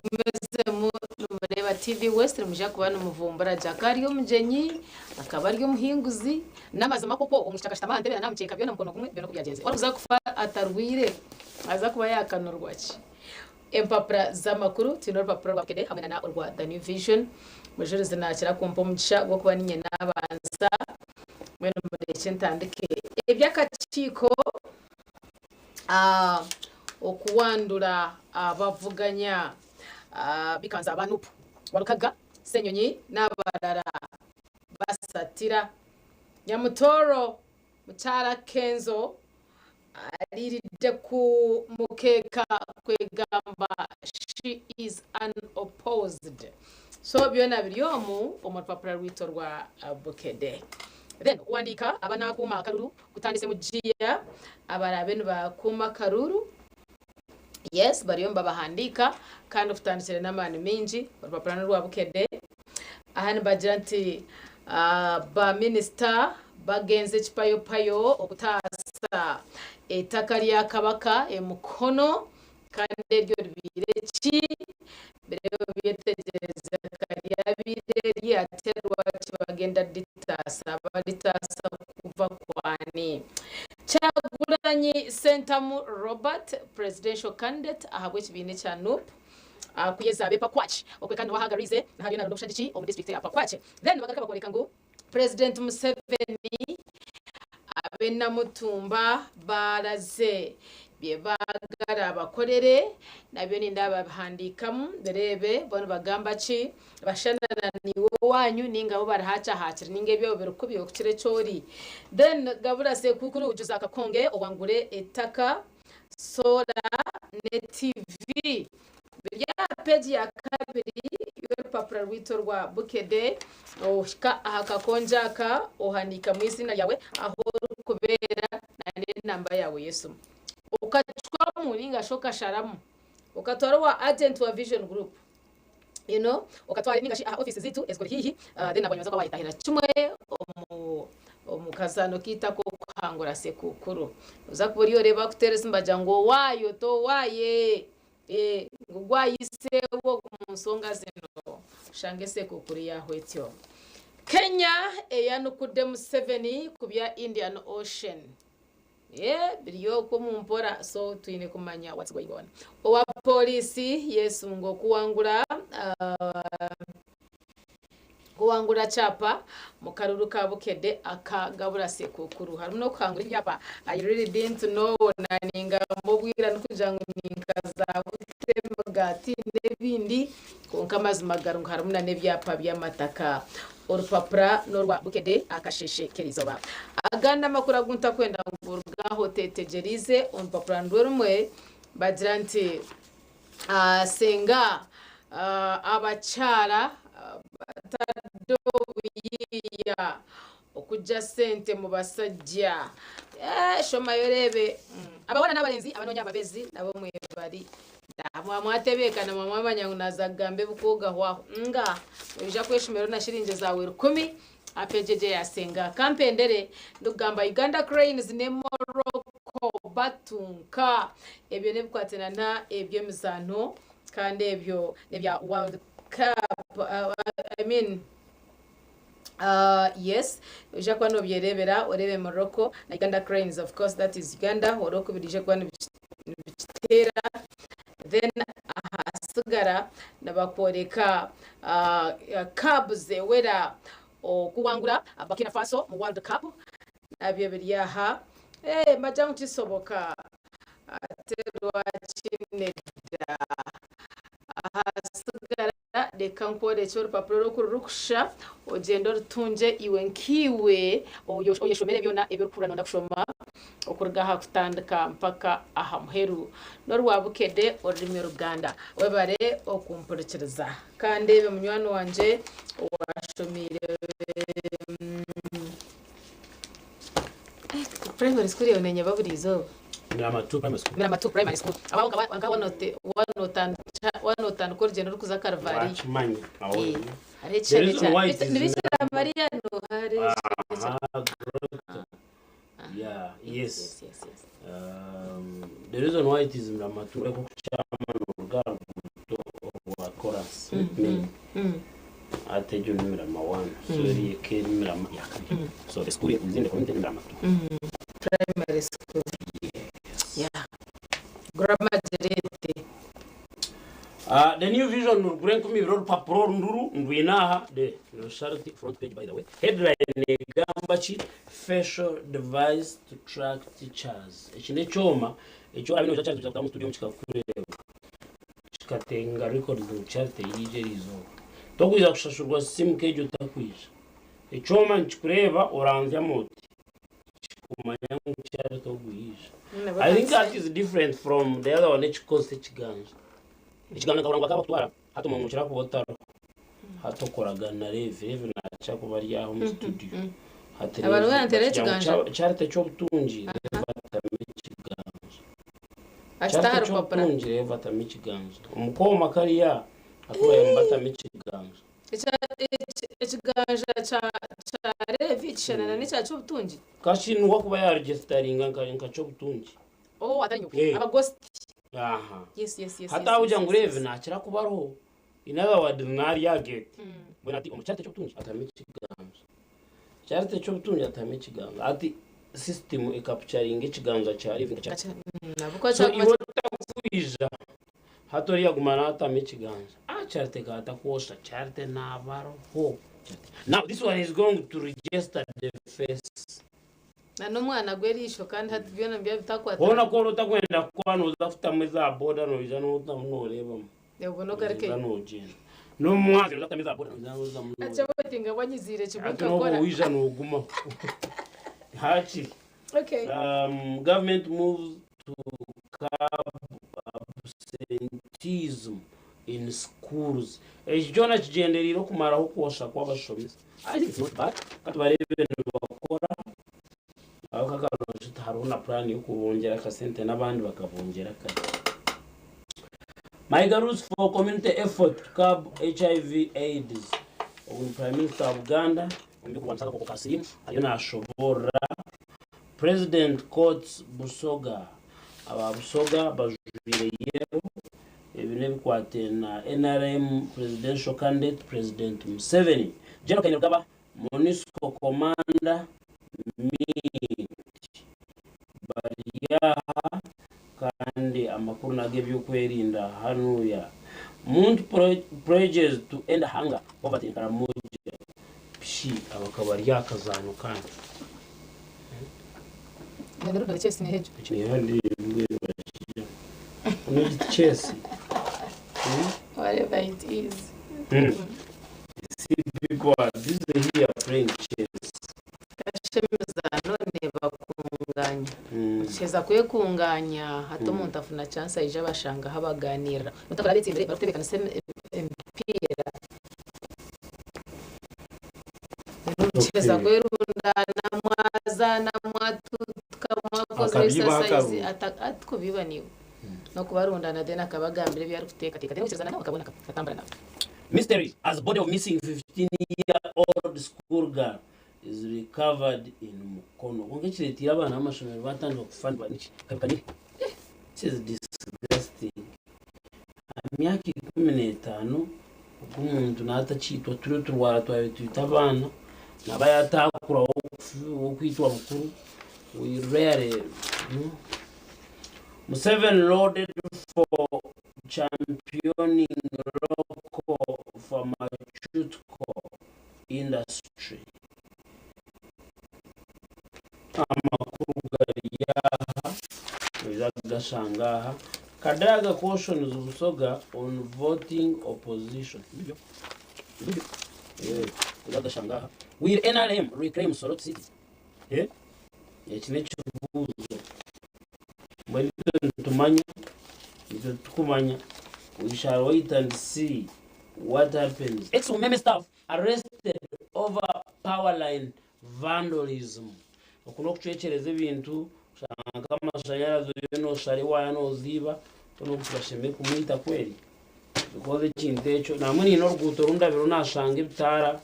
Mugumizemu nimureeba. TV West nimwija kuba nimuvumbura gye. Akaba ari omugyenyi, akaba ari omuhinguzi, n'amazima kwo omwishiki akashutama aha ntebe na n'aha mukyeka byona mukono gumwe byona oku byagyenzire. Orikuza kufa atarwaire naaza kuba yaakanurwa ki? Empapura z'amakuru, Twine orupapura rwa Bukedde hamwe na orwa The New Vision. Mujurizi naakira kumpa omugisha gw'okuba niinye naabanza. Mbwenu murekye ntandike. Eby'akakiiko okuwandura abavuganya bikanze aba Nup, Walukaga, Ssenyonyi n'abarara basatira. Nyamutooro mukyara Kenzo ariiridde ku mukeeka kwegamba she is unopposed. So byona biri omu omu rupapura rwaitu orwa Bukedde. Then okuwandiika abanakuuma akaruru kutandise mu giya abaraabe nibakuuma akaruru yes bariyo nibabahandiika kandi kutandikire n'amaani maingi orupapura n'orwa Bukedde. Aha nibagira nti ba minisita bagenze ekipayopayo okutaasa eitaka rya Kabaka e Mukono kandi eryo ribaire ki? Bireebe byetegyereze karyabaire eri ate rwaki bagenda ritaasa? Baritaasa kuva kwani? Kyagulanyi Ssentamu Robert presidential candidate ahabw'ekibiina ekya Nup. Kuyeza abe Pakwach okwe kandi niwe ahagariize na hariyo naronda obushagiki omu district ya Pakwach. Then bagaruka bakoreka ngu President Museveni abe Namutumba baraze byebagara abakorere nabyo nindeeba babihandikamu ndeebe bo nibagamba ki bashanana niiwe owanyu ninga bo bari hakyahakiri ninga ebyabo biri kubi okukira eki ori. Then gabura sekukuru juza akakonge owangure etaka sola ne TV biri aha peegi ya kabiri y'orupapura rwaitu orwa Bukedde. Ohika aha kakonjo aka ohandiikamu eiziina ryawe, ahu orikubeera n'enamba yaawe y'esimu. Okacwamu ninga shi okasharamu okatwara owa agenti wa Vision Group you know, okatwara ninga shi aha ofiisi zaitu ezikuri haihi then nabwo nibaza kuba bayetahirira kimwe omu omu kazaano kaitu ak'okuhangura sekuukuru. Noza kuba oriyo oreeba bakuteera esimu bagira ngu owaayo t'owaaye eh, ngu gwayiseewo omu nsonga zino oshange sekuukuru yaahwa etyo. Kenya eyanukudde Museveni ku bya Indian Ocean. Eeh biri okwo omu mpora so twine kumanya what's going on. Owa poliisi yesunga okuwangura kuwangura kyapa mu karuru ka Bukedde aka Gabura Sekukuru. Harimu n'okuhangura ebyapa. I really didn't know na ningamba obwira nikugira ngu ninka za buto emigaati n'ebindi kwonka amazima gari ngu harimu na n'ebyapa by'amataka. Orupapura n'orwa Bukedde akasheeshe k'erizooba. Agandi amakuru agu ntakwenda ngu oruge aho oteetegyereize omu rupapura nirwo rumwe bagira nti Senga abakyara batadde obuyiiya okugya sente mu basajja. Shomayo oreebe. Abawara n'abalenzi abanoonya ababeezi nabo mwebari. Mwaba mwatebeekana mwaba mwamanya ngu naaza kugamba ebikugahwaho nga noija kweshomera na shiringi zaawe rukumi apeegi egyo eya Senga. Kampendere ndikugamba Uganda Cranes ne Morocco batunka. Ebyo n'ebikwatirana eby'emizaano kandi ebyo n'ebya World Cup I mean Yes noija kuba nobyerebera oreebe Morocco na Uganda Cranes of course that is Uganda oreebe oku biriije kuba nibikiteera then ahasigara nibakworeka Cubs ewera okuwangura Burkina Faso mu World Cup nabyo biri aha mbagira ngu tikisoboka ate rwaki nedda ahasigara Reka nkworekye orupapura oru oku rurikushusha, ogyende orutungye iwe nkaiwe oyeshomere byona ebi orikuhurira nooyenda kushoma okuruga aha kutandika mpaka aha muheru. N'orwa Bukedde orurimi Oruganda. Webare okumpurikiriza. Ka ndeebe munywani wangye owaashomeire Primary school eyo nenyeba buri izooba. Miramatu Primary School. Miramatu Primary School. Aho nkaba nka wanotandika orugyendo orikuza Karivariyo. Wakimanya aho. Eh, hariho The ekishushani reason kya why it is Bikira Mariya no hariho ekishushani kya Aha, grotto. Yeah, yes. Yes, yes, yes. The reason why it is Miramatu ekukukyama noruga aha ruguuto orwa koransi main. Hati egyo ni Mirama one so eriya eka eri Mirama ya kabiri so the school within the community ni Mirama two. Primary school. Yeah. Grammar girete. Uh, the new vision rugura 2000 orupapuro oru nduru ndwine aha the nosharti front page by the way headline negamba ki facial device to track teachers eki n'ekyoma eki orabe noija kyari kutamu studio kikakureeba kikatenga records ngu charity yaija eriizooba tokwija kushashurwa simu kegyo takwija ekyoma nikikureeba oranzyamu oti Kumanya ngu kyareka ogwija. I think that is different from the other one ekikukozesa ekiganja. Ekiganja nkahurira ngu bakaba bakutwara hati omwe nokira kuba otariho. Hati okoragana na Levi, Levi nakira kuba ari aho omu studio. Hati Abantu Levi boona nitera bakigira ngu ekiganja. kya- kyareta eky'obutungi Levi atamu ekiganja. Akita Kyareta aha rupapura. eky'obutungi Levi atamu ekiganja. Omu kooma kariya akubaire nibatamu ekiganja. Ekiganja kya Leevi kishanana n'ekya Ky'obutungi? Kashi niwe akuba yaregisitaringa nka Ky'obutungi. Oh, atari nyowe. Aba ghost. Aha. Yes, yes, yes. Hati aho kugira ngu Leevi nakira kuba ariho, in other words nari aha gate. Mbwenu ati omu kyarita ky'obutungi atamu ekiganja. Kyarita eky'obutungi atamu ekiganja. Ati system ekapucharinga ekiganja kya Leevi nka kya. So iwe otakwija. Hati oriya aguma naatamu ekiganza. Ah Charity ka atakwosha Charity naaba ariho. Now this one is going to register the face. Na n'omwana gw'eriisho kandi hati byona nibyo bitakwatana. Hoona ku ori otakwenda kukora nooza kutamu eza boda noija nootamu nooreebamu. Obwo n'ogarukeyo. Noija noogyenda. N'omumwazyo nooza kutamu eza boda noija noozamu nooreeba. Hati obutinga bwanyiziire kimwe Hati n'obu nkakora. waija noogumaho. Hakiri. Okay. Government moves to curb absenteeism in schools. Eki kyona kigyendereire okumaraho okwosha kw'abashomesa. I think it's not bad. Ka tubareebe nibakora. Ahabw'okuba akarungi tihariho na puraani y'okubongyera akasente n'abandi bakabongyera akari. Mayiga roots for community effort to curb HIV AIDS. Ogu ni Prime Minister wa Buganda omu by'okurwanisa akakooko ka siriimu ariyo nashoboorora President Courts Busoga. Aba Busoga bajwaire yellow, ebi n'ebikwataine na nrm Presidential candidate President Museveni. General Kainerugaba, Monusco Commander meet bari aha kandi amakuru n'ag'ebyokwerinda hanuya. Muntu pledges to end hunger, poverty in Karamoja. Pshi aba akaba ari aha kazaano kandi. Chess. Whatever it is. See people are busy here playing chess. Kasha emizaano neebakunganya. Okiheza kwekunganya hati omuntu afuna chance aija abashanga ahu abaganiirira. Omuntu abetsimbire barikutebeekanisa emipiira. Reero okiheza kwerundaana mwazaana mwatutuka mwakoza Akabiiba exercise akarungi. ati kubiiba niiwe. N'okubarundaana then akabagambira ebi arikuteekateeka then okirizana nawe akabona akatambura nawe. Mystery as body of missing 15 year old school girl is recovered in Mukono. Kwonka ekireteire abaana b'amashomero batandika kufa niki? Kabikanyire. This is disgusting. Aha myaka 15 ogu omuntu natakiitwa turiyo turwara twabaire twita abaana naba yatakura w'okwitwa bukuru we rarely Museveni lauded for championing local pharmaceutical industry. Amakuru gari aha noija kugashanga aha. Kadaga cautions Busoga on voting opposition. Nibyo? Nibyo? Eh, noija kugashanga aha. Will NRM reclaim Soroti City? Eh? Eki n'ekibuuzo. Mbwenu itwe nitumanya, itwe titukumanya. We shall wait and see what happens. Ex-Umeme staff arrested over power line vandalism. Oku n'okucwekyereza ebintu, kushanga nk'amashanyarazi oriyo nooshara ewaaya nooziiba, mbwenu ogu tibashemereire kumwita kweri? Because ekintu ekyo, nambwenu haine oruguuto oru ndabire naashanga ebitaara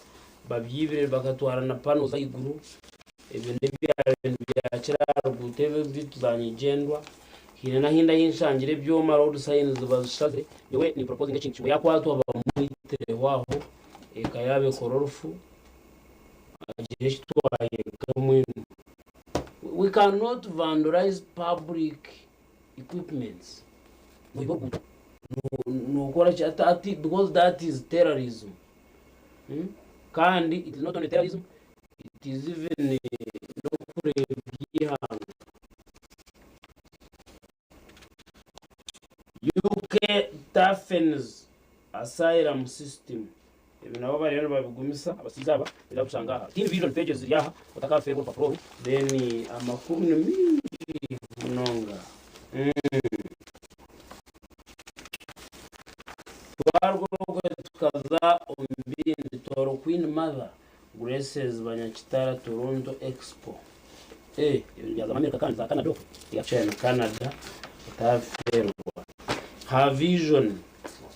babyibire bakatwara na pano z'ahaiguru, ebyo n'ebyabaire nibyakira aha ruguuto ebyo bitu za nyigyendwa. Haine n'ahindi ahu nshangire ebyoma road signs bazishazire, nyowe nimproposinga ekintu kimwe, yaakwatwa bamwitireho aho. Eka yaaba ekora orufu, agire eki twayega mbwenu. We cannot vandalize public equipments. Noiba oruguuto, nokora ki ati because that is terrorism. Kandi it is not only terrorism, it is even n'okureebya eihanga. UK Toughens Asylum System Ebi nabo bariyo nibabigumisa abashaija aba oija kushanga aha Teen Vision pages ziri aha otakafeerwa orupapura oru then amakuru ni mingi munonga. Twaruga okwe tukaza omu bindi Toro Queen Mother Graces Banyakitara Toronto Expo Eh, ebintu byaza America kandi za Canada okwe ya na Canada otafeerwa. Her vision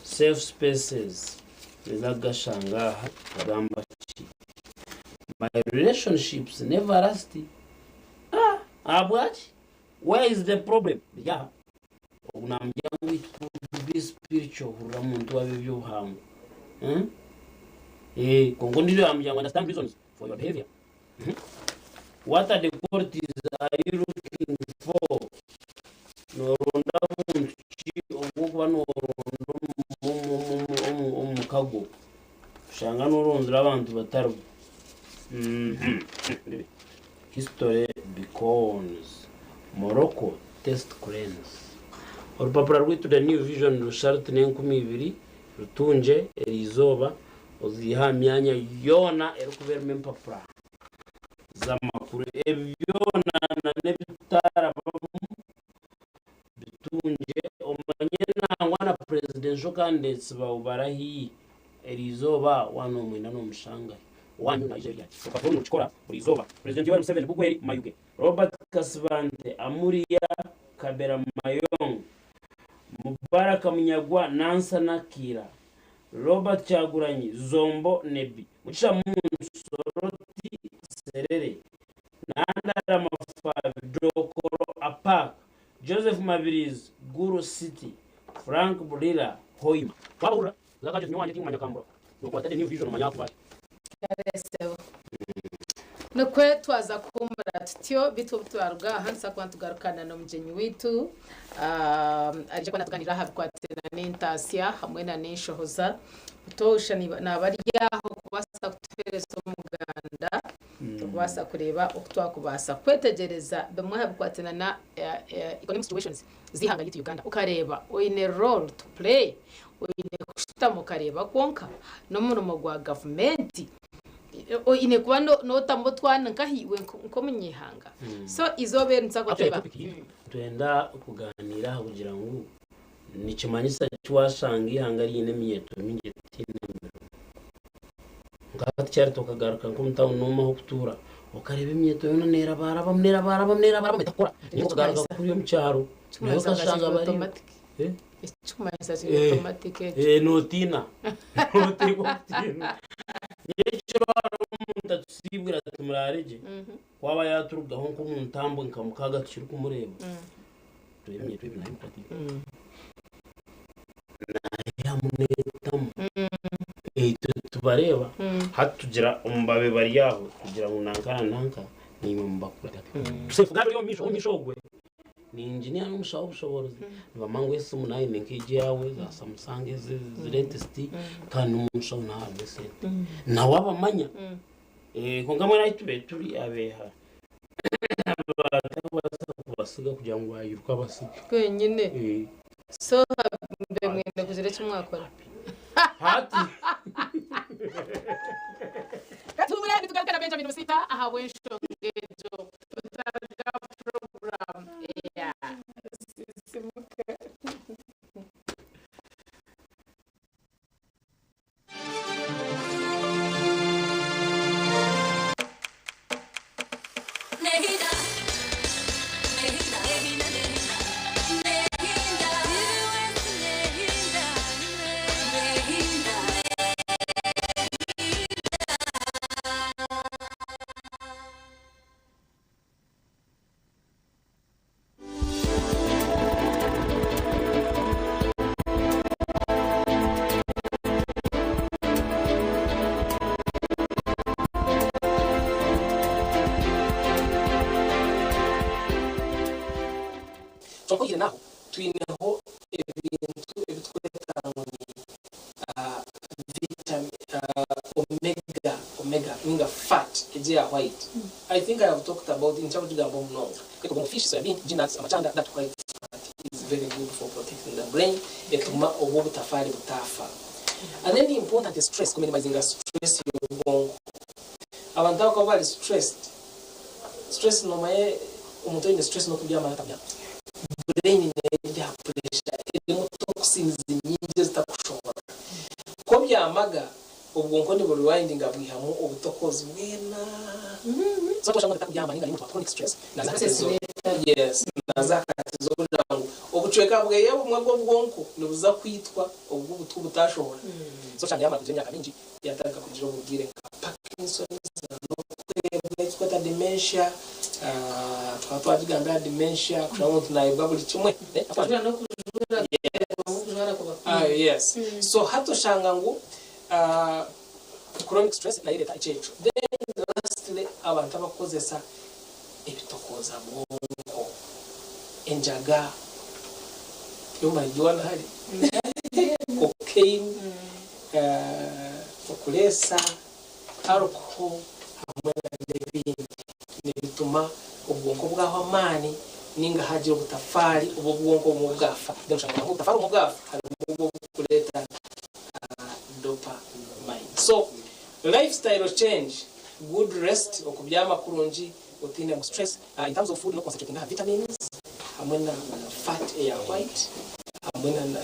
safe spaces niza kugashanga aha bagamba ki My relationships never last Ah, ahabwaki? Where is the problem? Biri aha. Ogu namugira ngu it could be spiritual hurira omuntu waaba eby'obuhangwa. Hmm? Eh, kwonka ondiijo yamugira ngu understand reasons for your behavior. What are the qualities are you looking for? Noronda buntu ki obwokuba noronda omu mukago? Oshanga noronzire abantu batari bo. History beacons Morocco test cranes. Orupapura rwaitu The New Vision rusha ruti n'enkumi ibiri rutungye eriizooba oziihe aha myanya yoona erikuba erimu empapura z'amakuru. Ebi byona n'ebitarabamu bitungye omanye nangwa na presidential candidates baawe barahi eriizooba waaba nomwenda nomushangayo. Owaanyu naija ryari? Orupapura oru nirukikora buri izooba. President Yoweri Museveni Bugweri Mayuge. Robert Kasibante Amuria Kabera Mayong Mubaraka Munyagwa Nansana Kiira Robert Kyagulanyi Zombo Nebbi Mugisha Muntu Soroti Serere Nandala Mafabi Dokolo Apac Joseph Mabirizi Gulu City Frank Bulira Hoima Wabahurira Zaka Joseph Nyowe tinkumanya Kambura Nokwata The New Vision omanye ahakuba ki. Kare Nikwe twaza kuhumura tutyo beitu obu twaruga aha nituza kuba nitugarukana n'omugyenyi waitu arije kuba natuganirira aha bikwatiraine n'entaasya hamwe na n'enshohoza. Butoosha naaba ari aho kubaasa kutuheereza omuganda okubaasa kureeba oku twakubaasa kwetegyereza bimwe aha bikwatiraine na economic situations z'eihanga ryaitu Uganda. Okareeba oine role to play, oine kushutama okareeba kwonka n'omurimo gwa gavumenti. Oine kuba notamu otwana nkahi iwe nk'omunyaihanga. So eizooba eri nituza kuba Actually tureba. topic yaitu nitwenda kuganiira aha kugira ngu nikimanyisa ki washanga eihanga riine eminyeeto mingi etaine mirimo. Nka hati kyari tukagaruka nk'omu tawuni n'omu ah'okutuura okareeba eminyeeto yoona neerabarabamu neerabarabamu neerabarabamu etakukora nainga okagaruka kuriya omu kyaro nayo okashanga bariyo. Eh? Ekikumanyisa kiri automatic ekyo. Eh, nootiina. Nooteekwa kutiina. Nyekiro hariho omuntu atusiibwire ati muraare gye. Ku aba yaaturugaho nk'omu ntambwe nka mukaaga tukirikumureeba, tureeba eminyeeto ebiri nayo emukwatiire. Naayamuneetamu. Itwe tubareeba, hati tugira omu babe bari aho, tugira ngu nanka na nanka niimwe mubakurate. Tusefugabe ori omu maisho, ow'omu maisho ogwe. Ni engineer n'omushaho w'obushoboorozi nibamanya ngu esimu nayo eine nk'egi yaawe za Samsung ezi ezi latest kandi n'omushaho nawe harimu esente nawe abamanya Eh, kwonka mbwenu ahi tubaire turi abeeha batakubaasa kubasiga kugira ngu bayiruka abasige Kwenyine. Eh, So mbe mwine kugira eki mwakora. hati Tumure nitugaruka na Benjamin Musita ahabw'enshonga egyo. Tutaruga program eya Sisimuka. egi eya white I think I have talked about it ninkira kugigambaho munonga ekuruga omu fish, soya bean, gnuts, amacanda that white fat is very good for protecting the brain etuma obwo obutafaari butaafa and then important stress ku minimizinga stress y'obwonko abantu abakuba bari stressed stress nomanya omuntu oine stress n'okubyama atabyama brain eri aha pressure erimu toxins nyingi ezitakushohora ku obyamaga obwonko nibu rewindinga bwihamu obutokozi bwena so twashanga takubyama ninga ari chronic stress yes nazakatizo kugira ngu obucweka bweye bumwe bw'obwonko nibuza kwitwa obwo obutu butashohora so shanga yamara kugira emyaka mingi yatandika kugira obubwire nka Parkinson's n'okwebwa ekikweta dementia tukaba twagigambira dementia kushanga omuntu nayebwa buri kimwe. Yes, so hati oshanga ngu chronic stress nayo ereeta ekyekyo. Then lastly, abantu abakukozesa ebitokooza bwonko, enjaga marijuana hari cocaine, okureesa, alcohol hamwe n'ebindi nibituma obwonko bwaho amaani ninga hagira obutafaari obw'obwonko obumwe bwafa. Then oshanga ngu obutafaari obumwe bwafa harimu obwokureeta dopamine. So lifestyle change, good rest, okubyama kurungi otiine mu stress, in terms of food no concentrating aha vitamins hamwe na fat eya white hamwe na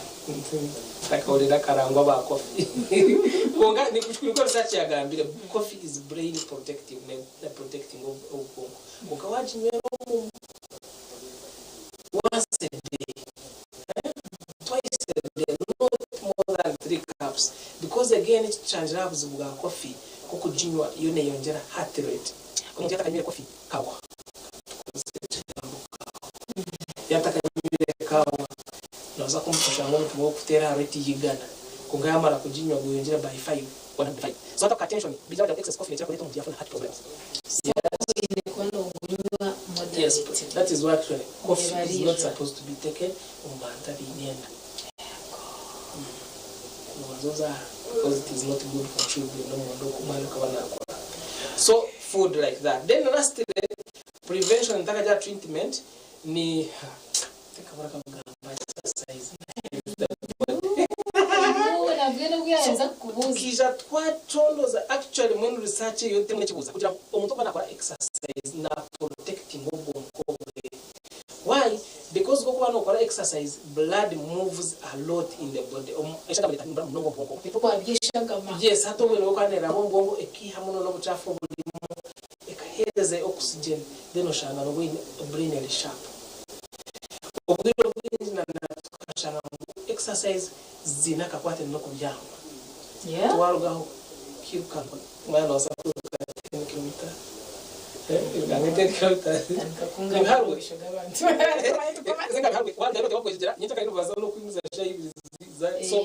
takahurira akarangwa ba coffee konka niko research yagambire, coffee is brain protective na protecting obwonko konka waginywera omu once a day, twice a day, not more than 3 cups, because again ekituchangira aha buzibu bwa coffee kokuginywa yo neyongera heart rate. Omuntu yatakanywire coffee, kawa, yatakanywire kawa noza kumufasha ngo omutima gwokuteera aha rate y'igana konka yamara kuginywa gweyongera by 5 105. So hata attention bija bagira excess coffee nekira kureeta omuntu yafuna heart problems. Yes, that is why actually coffee is not supposed to be taken omu bantu abaine enda nozoza, because it is not good for children n'omuntu okumwana akaba nakora. So food like that. Then lastly, prevention ntakaja treatment ni tekabura kugamba exercise. Tukija twacondoza actually mwenu research eyo temune kibuuza kugira ngu omuntu okuba nakora exercise na protecting obwonko bwe. Why? Because gokuba nokora exercise, blood moves a lot in the body. Eshagama litambura munonga omu bwonko. Yes, hati obwine bwokwaniramu omu bwonko ekiiha muno n'obucafu obulimu ekaheereza oxygen, then oshanga nobwine brain eri sharp. Obwire obwingi na tukashanga ngu exercise ziine akakwate n'okubyama. Twarugaho kiruka omwana nobaasa kwiruka 10 kilomita, irukanga 10 kilomita nibiharwe wakwegyera nyinshi baza no kwimuza shayi. So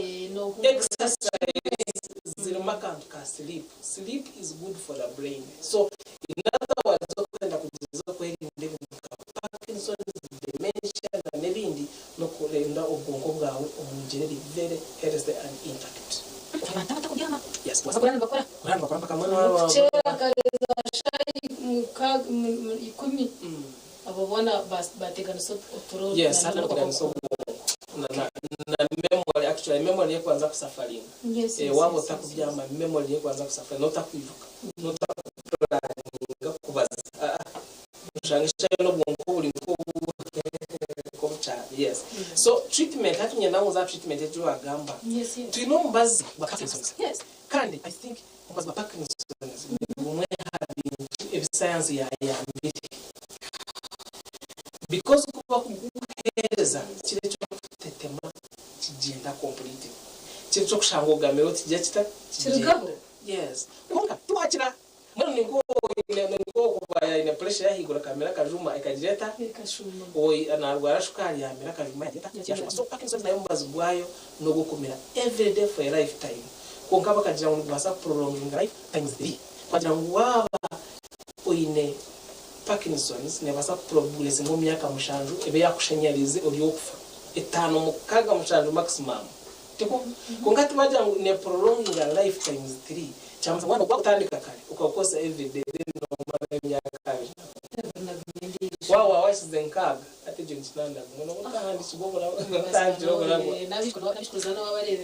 exercise zirimu akantu ka sleep. Sleep is good for the brain. So in other words, okwenda kugeza okwerinda ebintu nka Parkinson's, dementia na n'ebindi, n'okurinda obwonko bwawe omu ngyera eri very healthy and intact. Abantu abatakubyama. Yes. Bakora nibakora. Kurana bakora mpaka mwana wa Kera kare za shayi 10, 10 abo bona bateganisa oturo. Yes, hata nokuteganisa obwonko na memory. Actually memory yekwanza kusufferinga. Waba otakubyama, memory yekwanza kusufferinga, notakwijuka, notakuplaninga kubaza. Oshanga eshayo n'obwonko buri nk'obukyari. Yes, so treatment hati nyenda ngu treatment ekyo wagamba twine omubazi gwa Parkinson's. Kandi I think omubazi gwa Parkinson's ni bumwe ha bintu ebisayansi yayambire, because kuba kuguheereza kiri ekyokutetema kigyenda complete, kiri ekyokushanga ogamire oti kita. Kirugaho? Yes, konka tiwakira mbwenu ninkokuba yaine pressure yahigura kamera akajuma ekagira eta. Ekashuma. Oi narwara shukaari yamira akajuma yageta yashuma. So Parkinson's nayo omubazi gwayo n'ogwokumira every day for a lifetime, konka bakagira ngu nigubaasa kuprolonginga life times 3. Twagira ngu waaba oine Parkinson's nebaasa kuprogressinga omu myaka 7 ebe yakushenyerize ori okufa 5, 6, 7 maximum, tiko? Konka tibagira ngu ne prolonginga life times 3. Kyamazima waaba gwakutandika kare okagukozesa everyday then nomara emyaka 21. Waaba wahikize nkaaga hati egyo ni kinaana na gumwe nooba otahandikirwe otandikire oburagwa.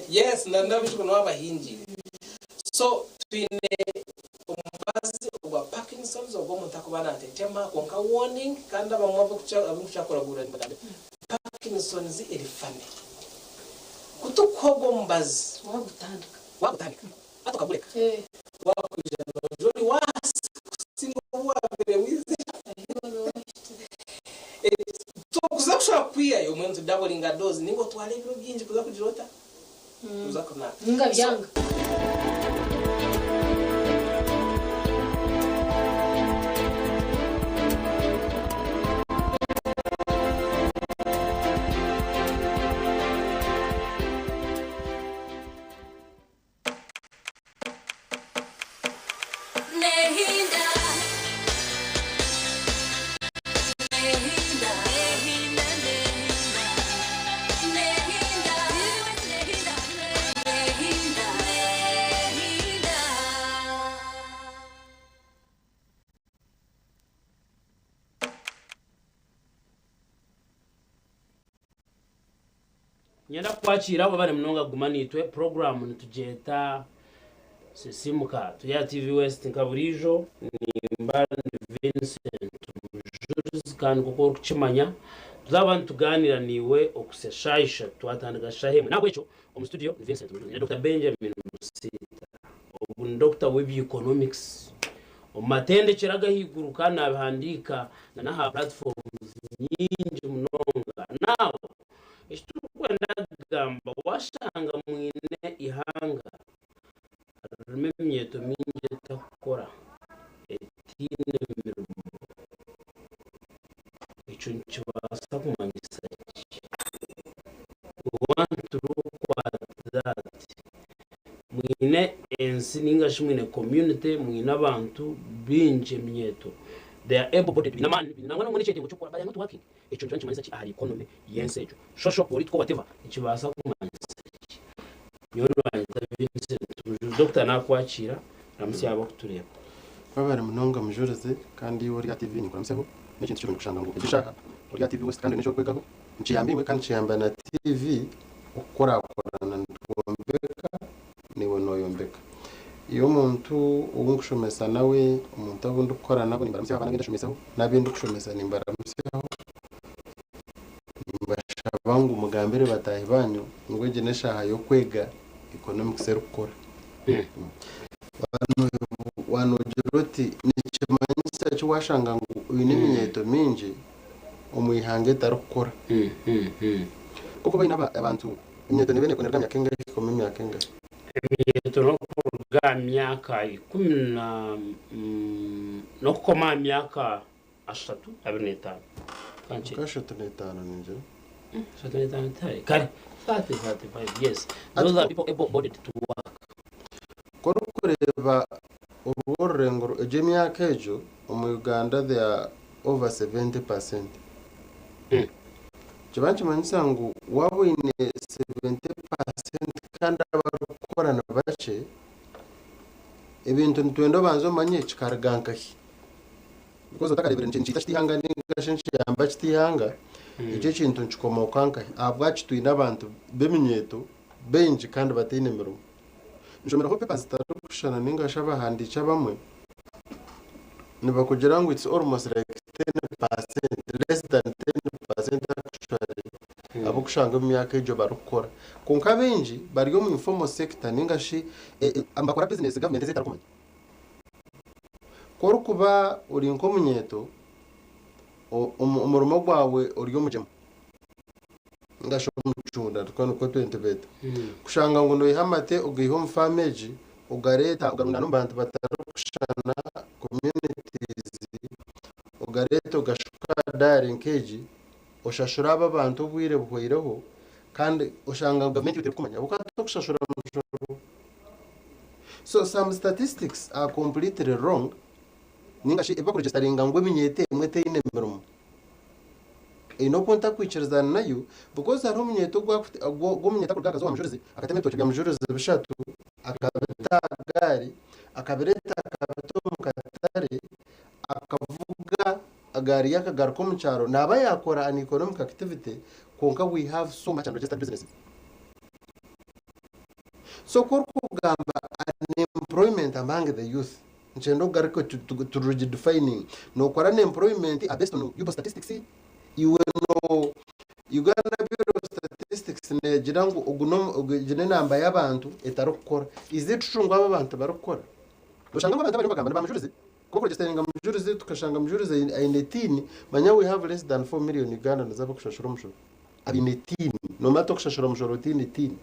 Yes na n'abaijukuru nooba obahingiire. So twine omubazi ogwa Parkinson's ogu omuntu arikuba natetema kwonka warning kandi abamwe abu ndikukira kuragurira nimbagambira Parkinson's eri funny. Ku turikuha ogwo omubazi wagutandika hati okagureka wakwija noija ori worse kusinga obu wabaire wizire. So kuza kushobora kukwihayo mbwenu tudaboringa dose ninga otware ebiro bingi kuza kugira ota? Kuza kunaaba. Ninga byanga. Niinyenda kukwakiira webare munonga kuguma naitwe. Puroguraamu nitugyeta Sisiimuka. Turi aha TV West nka buriijo. Nimba ndi Vincent Mujurizi kandi nk'oku orikukimanya tuzaba nitugaaniira naiwe okuhitsya eshaaha ishatu. Twatandika shaaha emwe. N'ahabw'ekyo omu studio ni Vincent Mujurizi na Dokita Benjamin Musiita. Ogu ni dokita w'eby'economics omu matendekyero ag'ahaiguru kandi naabihandiika na n'aha platforms nyingi munonga. Now Eki turikwenda kugamba, waashanga mwine eihanga ririmu eminyeeto mingi etarikukora, etaine mirimo, ekyo nikibaasa kumanyisa ki? We want to look at that. Mwine ensi nainga shi mwine community, mwine abantu baingi eminyeeto, they are able bodied, baine amaani, nangwa nangwa n'ekyetengo ky'okukora but they are not working. Ekyo nikiba nikimanyisa ki ahari economy y'ensi egyo? Social, political, whatever, nikibaasa kumanyisa ki? Nyowe nibanyeta Vincent Mujurizi. Doctor nakwakiira, ramutsya abakutureeba. Webare munonga Mujurizi kandi iwe ori aha TV ninkuramutsyaho n'ekintu kirungi kushanga ngu egi eshaaha ori aha TV West kandi oine eki orikwegaho nikiyamba iwe kandi nikiyamba na TV okukurakurana nitwombeka naiwe noyombeka. Iwe omuntu ou nkushomesa nawe, omuntu abu ndikukora nabo nimbaramutsyaho abaana abu ndashomesaho n'abu ndikushomesa nimbaramutsyaho. Nimbashaba ngu mugambire bataahi baanyu ngu egi n'eshaaha y'okwega economics erikukora. Waaba noogira oti nikimanyisa ki waashanga ngu oine eminyeeto mingi omu ihanga etarikukora? Nk'oku baine abantu eminyeeto neeba eine kuruga aha myaka engahi kuhika omu myaka engahi? Eminyeeto n'okuruga aha myaka ikumi na n'okukoma aha myaka ashatu 25. Nka 35 ningira. 35 tihari kare 30 35 yes those are people able bodied to work. Ku orikureeba orwo orurengo egyo emyaka egyo omu Uganda they are over 70 percent. Nikiba nikimanyisa ngu waaba oine 70% kandi abarikukora ni bakye, ebintu nitwenda obanze omanye kikaruga nkahi. Because otakareebire nikiita kita eihanga ninga shi nikiyamba kita eihanga, ekyo ekintu nikikomooka nkahi? Ahabwaki twine abantu b'eminyeeto baingi kandi bataine mirimo? Nshomeraho papers zitarikushushana ninga shi abahandiiki abamwe nibakugira ngu it's almost like 10%, less than 10% actually abarikushanga omu myaka egyo barikukora. Kwonka abaingi bari omu informal sector ninga shi nibakora business gavumenti ezi etarikumanya. Ku orikuba ori nk'omunyeeto, omurimo gwawe ori omugyema ninga shi omucunda nikwo itwe nitubeeta, kushanga ngu noiha amate ogaiha omu faamu egi ogareeta ogarundaana omu bantu batarikushushana, communities, ogareeta ogashuka aha daari nk'egi, oshashura abo abantu obwire buhweireho kandi oshanga ngu gavumenti terikumanya ahabw'okuba tokushashura mushoro. So some statistics are completely wrong ninga shi ebi bakuregisitaringa ngu eminyeeto emwe teine mirimo eine oku ntakwikirizana nayo because hariho omunyeeto ogw'omunyeeto akuruga aha kazi owa Mujurizi akatema ebitookye bya Mujurizi bishatu akabita aha gaari. akabireeta akabita omu katare akavuga agaari ye akagaruka omu kyaro naaba yaakora an economic activity kwonka we have so much unregistered businesses. So ku orikugamba unemployment among the youth nikyenda ogaruke tu redefining nokora unemployment based on UBOS statistics iwe no Uganda Bureau of Statistics negira ngu ogu no egi n'enamba y'abantu etarikukora is it true ngu abo abantu tibarikukora? Noshanga ngu abantu abariyo nibagamba ni ba Mujurizi ku orikuregisteringa Mujurizi tukashanga Mujurizi aine TIN manya we have less than 4 million Ugandans abarikushashura omushoro abaine TIN nomanya tokushashura omushoro otaine TIN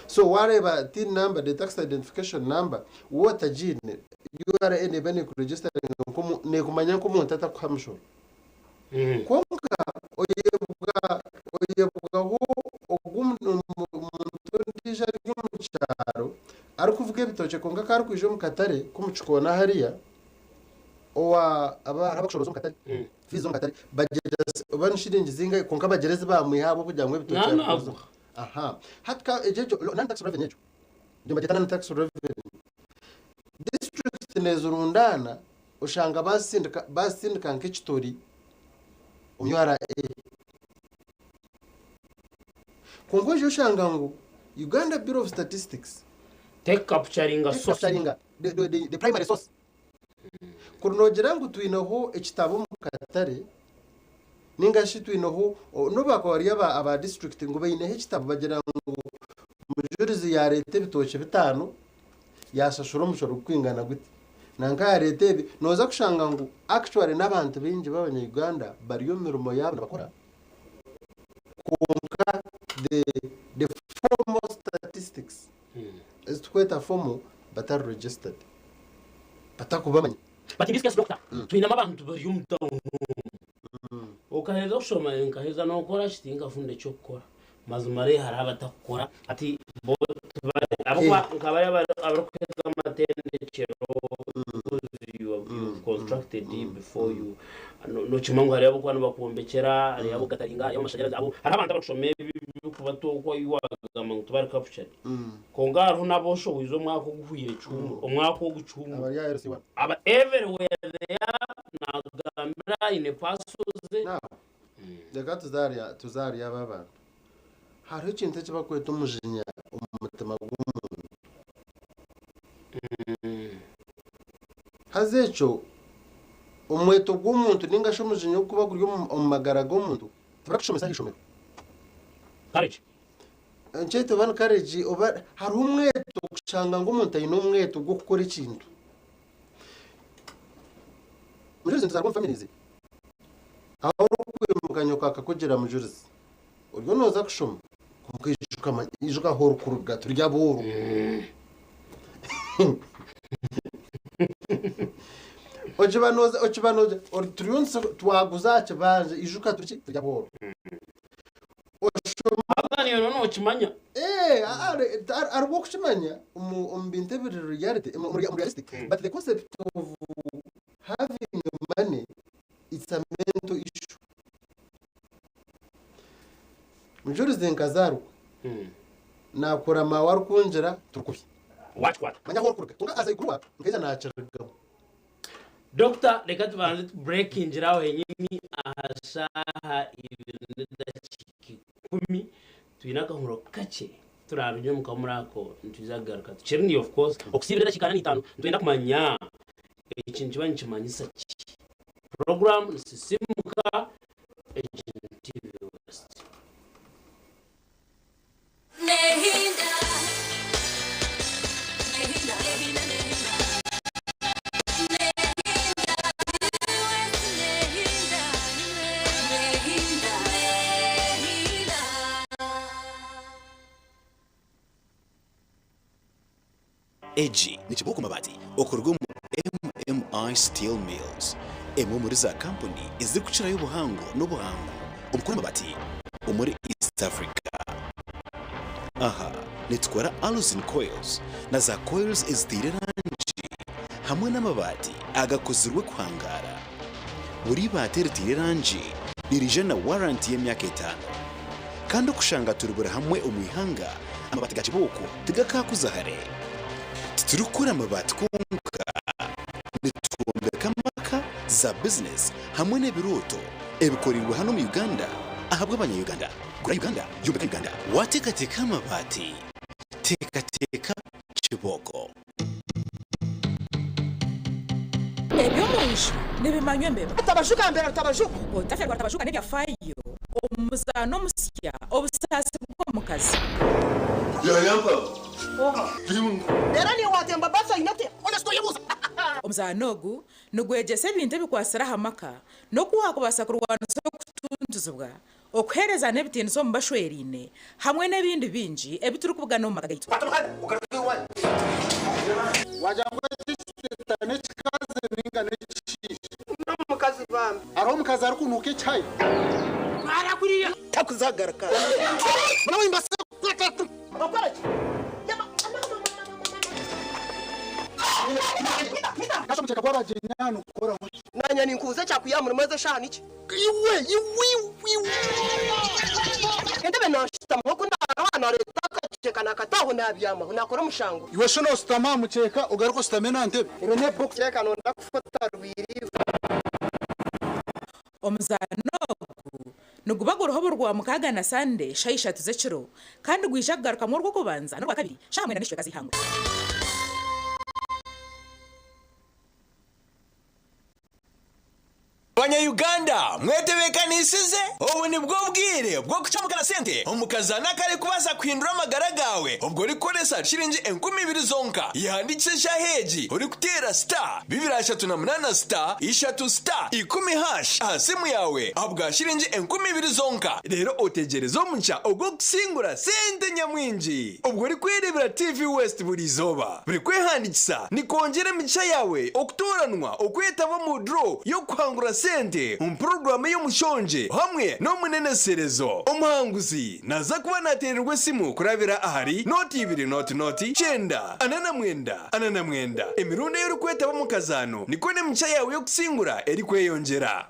so wareeba TIN number the tax identification number waaba otagiine URA neeba nekuregisteringa nekumanya nk'omuntu atakuha mushoro. Kwonka oyebwa oyebwaho ogu omuntu ondiijo ari omu kyaro arikuvuga ebitookye kwonka ku arikwija omu katare k'omu kikoona hariya owa aba hariho abarikushoroza omu katare fiizi z'omu katare bagyeza oba ni shiringi zingahi kwonka bagira ezi baamwiha ahabw'okugira ngu ebitookye Naanagwa. Aha hati ka egyo egyo non tax revenue egyo nibagyeta non tax revenue. Disiturikiti neezirundaana oshanga baasindika baasindika nk'ekitori omu URA. Kwonka oija oshanga ngu Uganda Bureau of Statistics Tekukapucharinga source. Tekukapucharinga the, the, the, the primary source. Kuri noogira ngu twineho ekitabo omu katare ninga shi twineho n'obu bakuba bari aba, aba district ngu baineho ekitabo bagira ngu Mujurizi yaareeta ebitookye bitaano yaashashura omushoro gurikwingana guti. Nanka yaareeta ebi, nooza kushanga ngu actually n'abantu baingi b'abanya Uganda bari omu mirimo yaabo nibakora kwonka the, the formal statistics ezi turikweta formal batari registered, batarikubamanya. But in this case doctor, twinemu abantu bari omu town omu. Okaheza kushoma nkaheza nokora ki tinkafunda eky'okukora. Mazima re hariho abatakukora hati bo tibari ahabw'okuba nka bariya abarikuheeza amatendekyero because you have you've constructed before you nokimanya ngu hariho abarikuba nibakwombekyera hariho abokukataringa hariho amashanyarazi abo hariho abantu abarikushoma ebi ebirikuba okwo ahu wagamba ngu tibari captured kwonka hariho n'aboshohwize omwaka oguhweire kihuumuro omwaka ogu kihuumuro Abari aha LC1. aba everywhere they are nagambira aine parcel ze. Now, Reka tuze ahari aba abantu. Hariho ekintu eki barikweta omujinya omu mutima gw'omuntu. Haza ekyo, omweto gw'omuntu nainga shi omujinya ogurikuba guri omu magara g'omuntu, tibarikushomesa aha ishomero. Courage. Nkyete oba ni courage oba hariho omweto kushanga ngu omuntu aine omweto gw'okukora ekintu. Mujurizi nituzaarwa omu families. Ahu orikwimuka nyoko akakugira mujurizi oriyo nooza kushoma kwonka ijuka ijuka ahu orikuruga turi abooro. Okiba nooza okiba nooza ori turiyo nituza twaguza aha kibanja ijuka turi ki turi abooro. Oshoma Haza niiwe nookimanya. Eh, hariho okukimanya omu omu bintu ebiri reality omu realistic but the concept of having money it's a mental issue. Mujurizi nkazaarwa naakura maawe arikungira turi kubi. Wakikwata. Manya ahu orikuruga. Kwonka as I grew up nkaija naakirugamu. Doctor reka tubanze tu breakingire aho henyini aha shaaha ibiri n'edakiika ikumi twine akahumuro kakye turarugye omu kahumuro ako nitwija kugaruka tukiri of course okusiibira edakiika ana n'eitaano nitwenda kumanya Eki nikiba nikimanyisa ki? Puroguraamu nisisimuka egi ni TV West. Egi ni kibooko mabaati okuruga omu MMI Steel Mills, emwe omuri za kampuni ezirikukirayo obuhango n'obuhangu omu kukora amabaati omuri East Africa. Aha nitukora Aluzin Coils na za coils eziteire erangi hamwe n'amabaati agakozirwe kuhangaara. Buri ibaati eriteire erangi niriija na waranti y'emyaka etaano. Kandi okushanga turi buri hamwe omu ihanga, amabaati ga kibooko tigakaakuza hare. Titurikukora amabaati kwonka. za bizinesi hamwe n'ebirooto ebikoreirwe hanu omu Uganda ahabw'abanya-Uganda. Gura Uganda, Yombeka Uganda. Waateekateeka amabaati, teekateeka Kibooko. Eby'omu nju nibimanywa embeba. Rutabajuka mbera Rutabajuka. Otaferwa Rutabajuka n'ebyafaayo omu muzaano omusya Obusaasi bw'omukazi. Reero niiwe waatemba baasi oine oti honest oyebuuza. Omuzaano ogu nigwegyesa ebintu ebikwatsire aha maka n'oku waakubaasa kurwanisa okutuntuzibwa, okuheerezana ebitiinisa omu bashweraine hamwe n'ebindi bingi ebi turikubugana omu maka gaitu. Wagira ngu eki ekiteta n'ekikazi ninga n'ekishaija? N'omukazi bambi. Hariho omukazi arikunuuka ekihaya. Twara kuriya. Takuzagaruka. Nawe nimbaasa kukwata. Okora ki? Kasha omukyeka gw'abagyenyi aha nigukoraho ki? Naanye ninkubuuza ekyakwiha aha murimo ezi eshaaha niki? Iwe, iwe, iwe. Entebe naashutamaho ku naaraba naareeta akakyeka naakata aho naabyamaho naakora omushango. Iwe shi noosutama aha mukyeka ogaruke oshutame n'aha ntebe? Ebyo n'ebooks. Kireka nonda kufa otarwire iwe. Omuzaano ogu niguba guriho buri Rwamukaaga na Sande shaaha ishatu z'ekiro kandi gwija kugarukamu Orwokubanza n'Orwakabiri shaaha mwenda n'ekicweka z'eihangwe. Banya-Uganda mwetebeekanisize? Obu nibwo bwire bw'okucamuka na sente omu kazaano akarikubaasa kuhindura amagara gaawe obwo orikukoresa shiringi 2000 zonka. Yehandiikise eshaaha egi orikuteera star 238 star ishatu star ikumi hash aha simu yaawe ahabwa shiringi 2000 zonka reero otegyereze omugisha ogw'okusingura sente nyamwingi obwo orikwereebera TV West buri izooba. Buri kwehandiikisa nikwongyera emigisha yaawe okutooranwa okwetaba omu draw y'okuhangura sente omu puroguraamu ey'omushongye hamwe n'omuneneserezo. Omuhanguzi naaza kuba naateererwa esimu kurabira ahari nooti ibiri nooti nooti kyenda ana na mwenda 49. Emirundi ei orikwetaba omu kazaano nikwo n'emigisha yaawe y'okusingura erikweyongyera.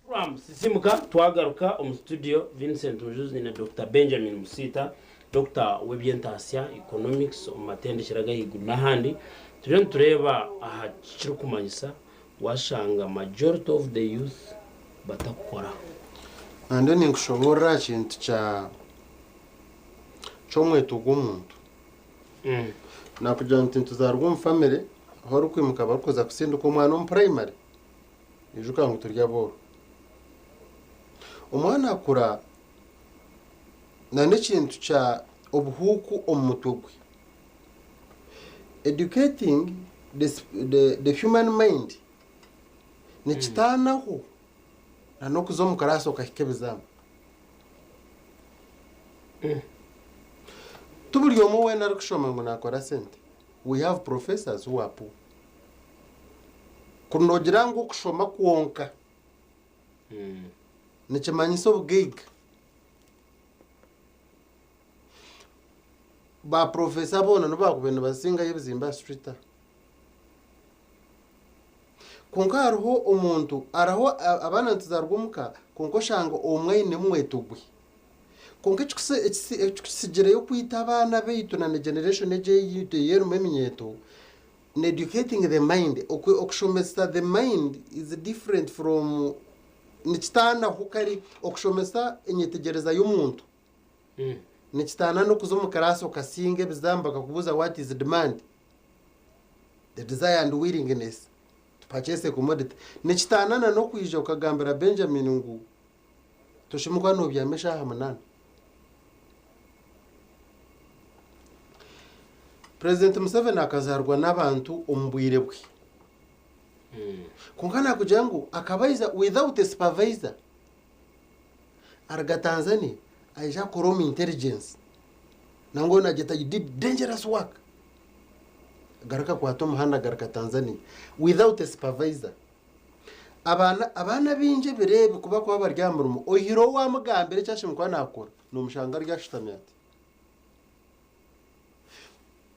Program Sisimuka twagaruka omu studio Vincent Mujuzi na Dokita Benjamin Musiita, Dokita w'eby'entaasya, Economics, omu matendekyero ag'ahaiguru n'ahandi. Turiyo nitureeba aha kirikumanyisa washanga majority of the youth batakukora. Nande ninkushoboorora aha kintu kya ky'omweto gw'omuntu. Nakugira nti nituzaarwa omu famire ahu orikwimuka barikuza kusindika omwana omu purayimare. Ijuka ngu turi abooro. Omwana akura n'ekintu kya obuhuuku omu mutwe gwe. Educating the, the, the human mind nikitaanaho na n'okuza omu karaasi okahika ebizaamu. Ti buri omwe weena arikushoma ngu naakora sente. We have professors who are poor. Ku noogira ngu okushoma kwonka nikimanyisa obugaiga, ba professor boona n'obu baakubaire nibasingayo ebizimbe aha street aha. Kwonka hariho omuntu, hariho abaana nituzaarwa omuka kwonka oshanga omwe aine omweto gwe. Kwonka ekikutsigireyo kwita abaana baitu na generation egi eyaitu eyerimu eminyeeto, ni educating the mind, okushomesa the mind is different from, nikitaanaho kare okushomesa enyetegyereza y'omuntu nikitaana n'okuza omu kiraasi okasinga ebizaamu bakakubuuza what is demand, the desire and willingness to purchase a commodity. Nikitaana na n'okwija okagambira Benjamin ngu Toshemereire kuba nobyama eshaaha munaana. Purezidenti Museveni akazaarwa n'abantu omu bwire bwe. Kwonka nakugira ngu akaba aija without a supervisor aruga Tanzania aija akora omu intelligence. Nangwa onu nagyeta you did dangerous work. Agaruka akwata omuhanda agaruka Tanzania without a supervisor. Abaana abaana abaingi ebiro ebi ku barikuba bari aha murimo, oihireho waamugambira eki ashemereire kuba naakora, noomushanga ari ashutami ati.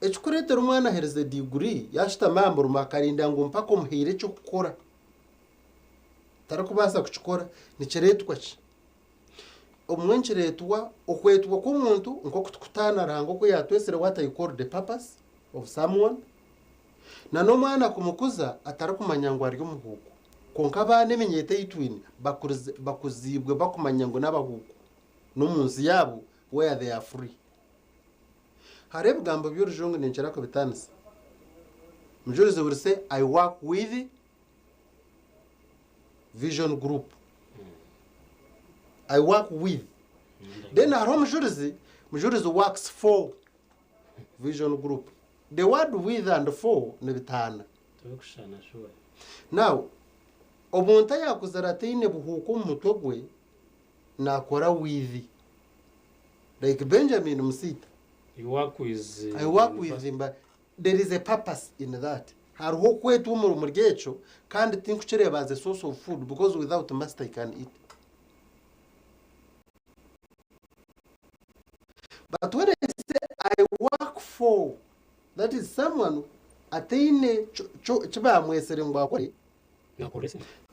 Ekirikureetera omwana aherize diguri yaashutama aha murimo akarinda ngu mpaka omuhaire eky'okukora, tarikubaasa kukikora. Nikireetwa ki? Obumwe nikireetwa okwetwa kw'omuntu nk'oku turikutaana Ruhanga oku yaatwetsire what I call the purpose of someone. Na n'omwana kumukuza atarikumanya ngu ari omuhuuku. Kwonka abaana eminyeeto ei twine bakuziibwe bakumanya ngu n'abahuuku n'omu nsi yaabo where they are free. Hariho ebigambo by'orujungu ninkira kubitaanisa. Mujurizi will say I work with Vision Group. I work with. Then hariho omujurizi, mujurizi works for Vision Group. The word with and for nibitaana. Tibirikushushana sure. Now, omuntu ayaakuzire ataine buhuuku omu mutwe gwe, naakora with. Like Benjamin Musiita. You work with I work with him, but there is a purpose in that. Hariho okwetwa omuri ekyo kandi tinkukireeba as a source of food because without master I can eat. But when I say I work for, that is someone ataine eki baamwetsire ngu akore,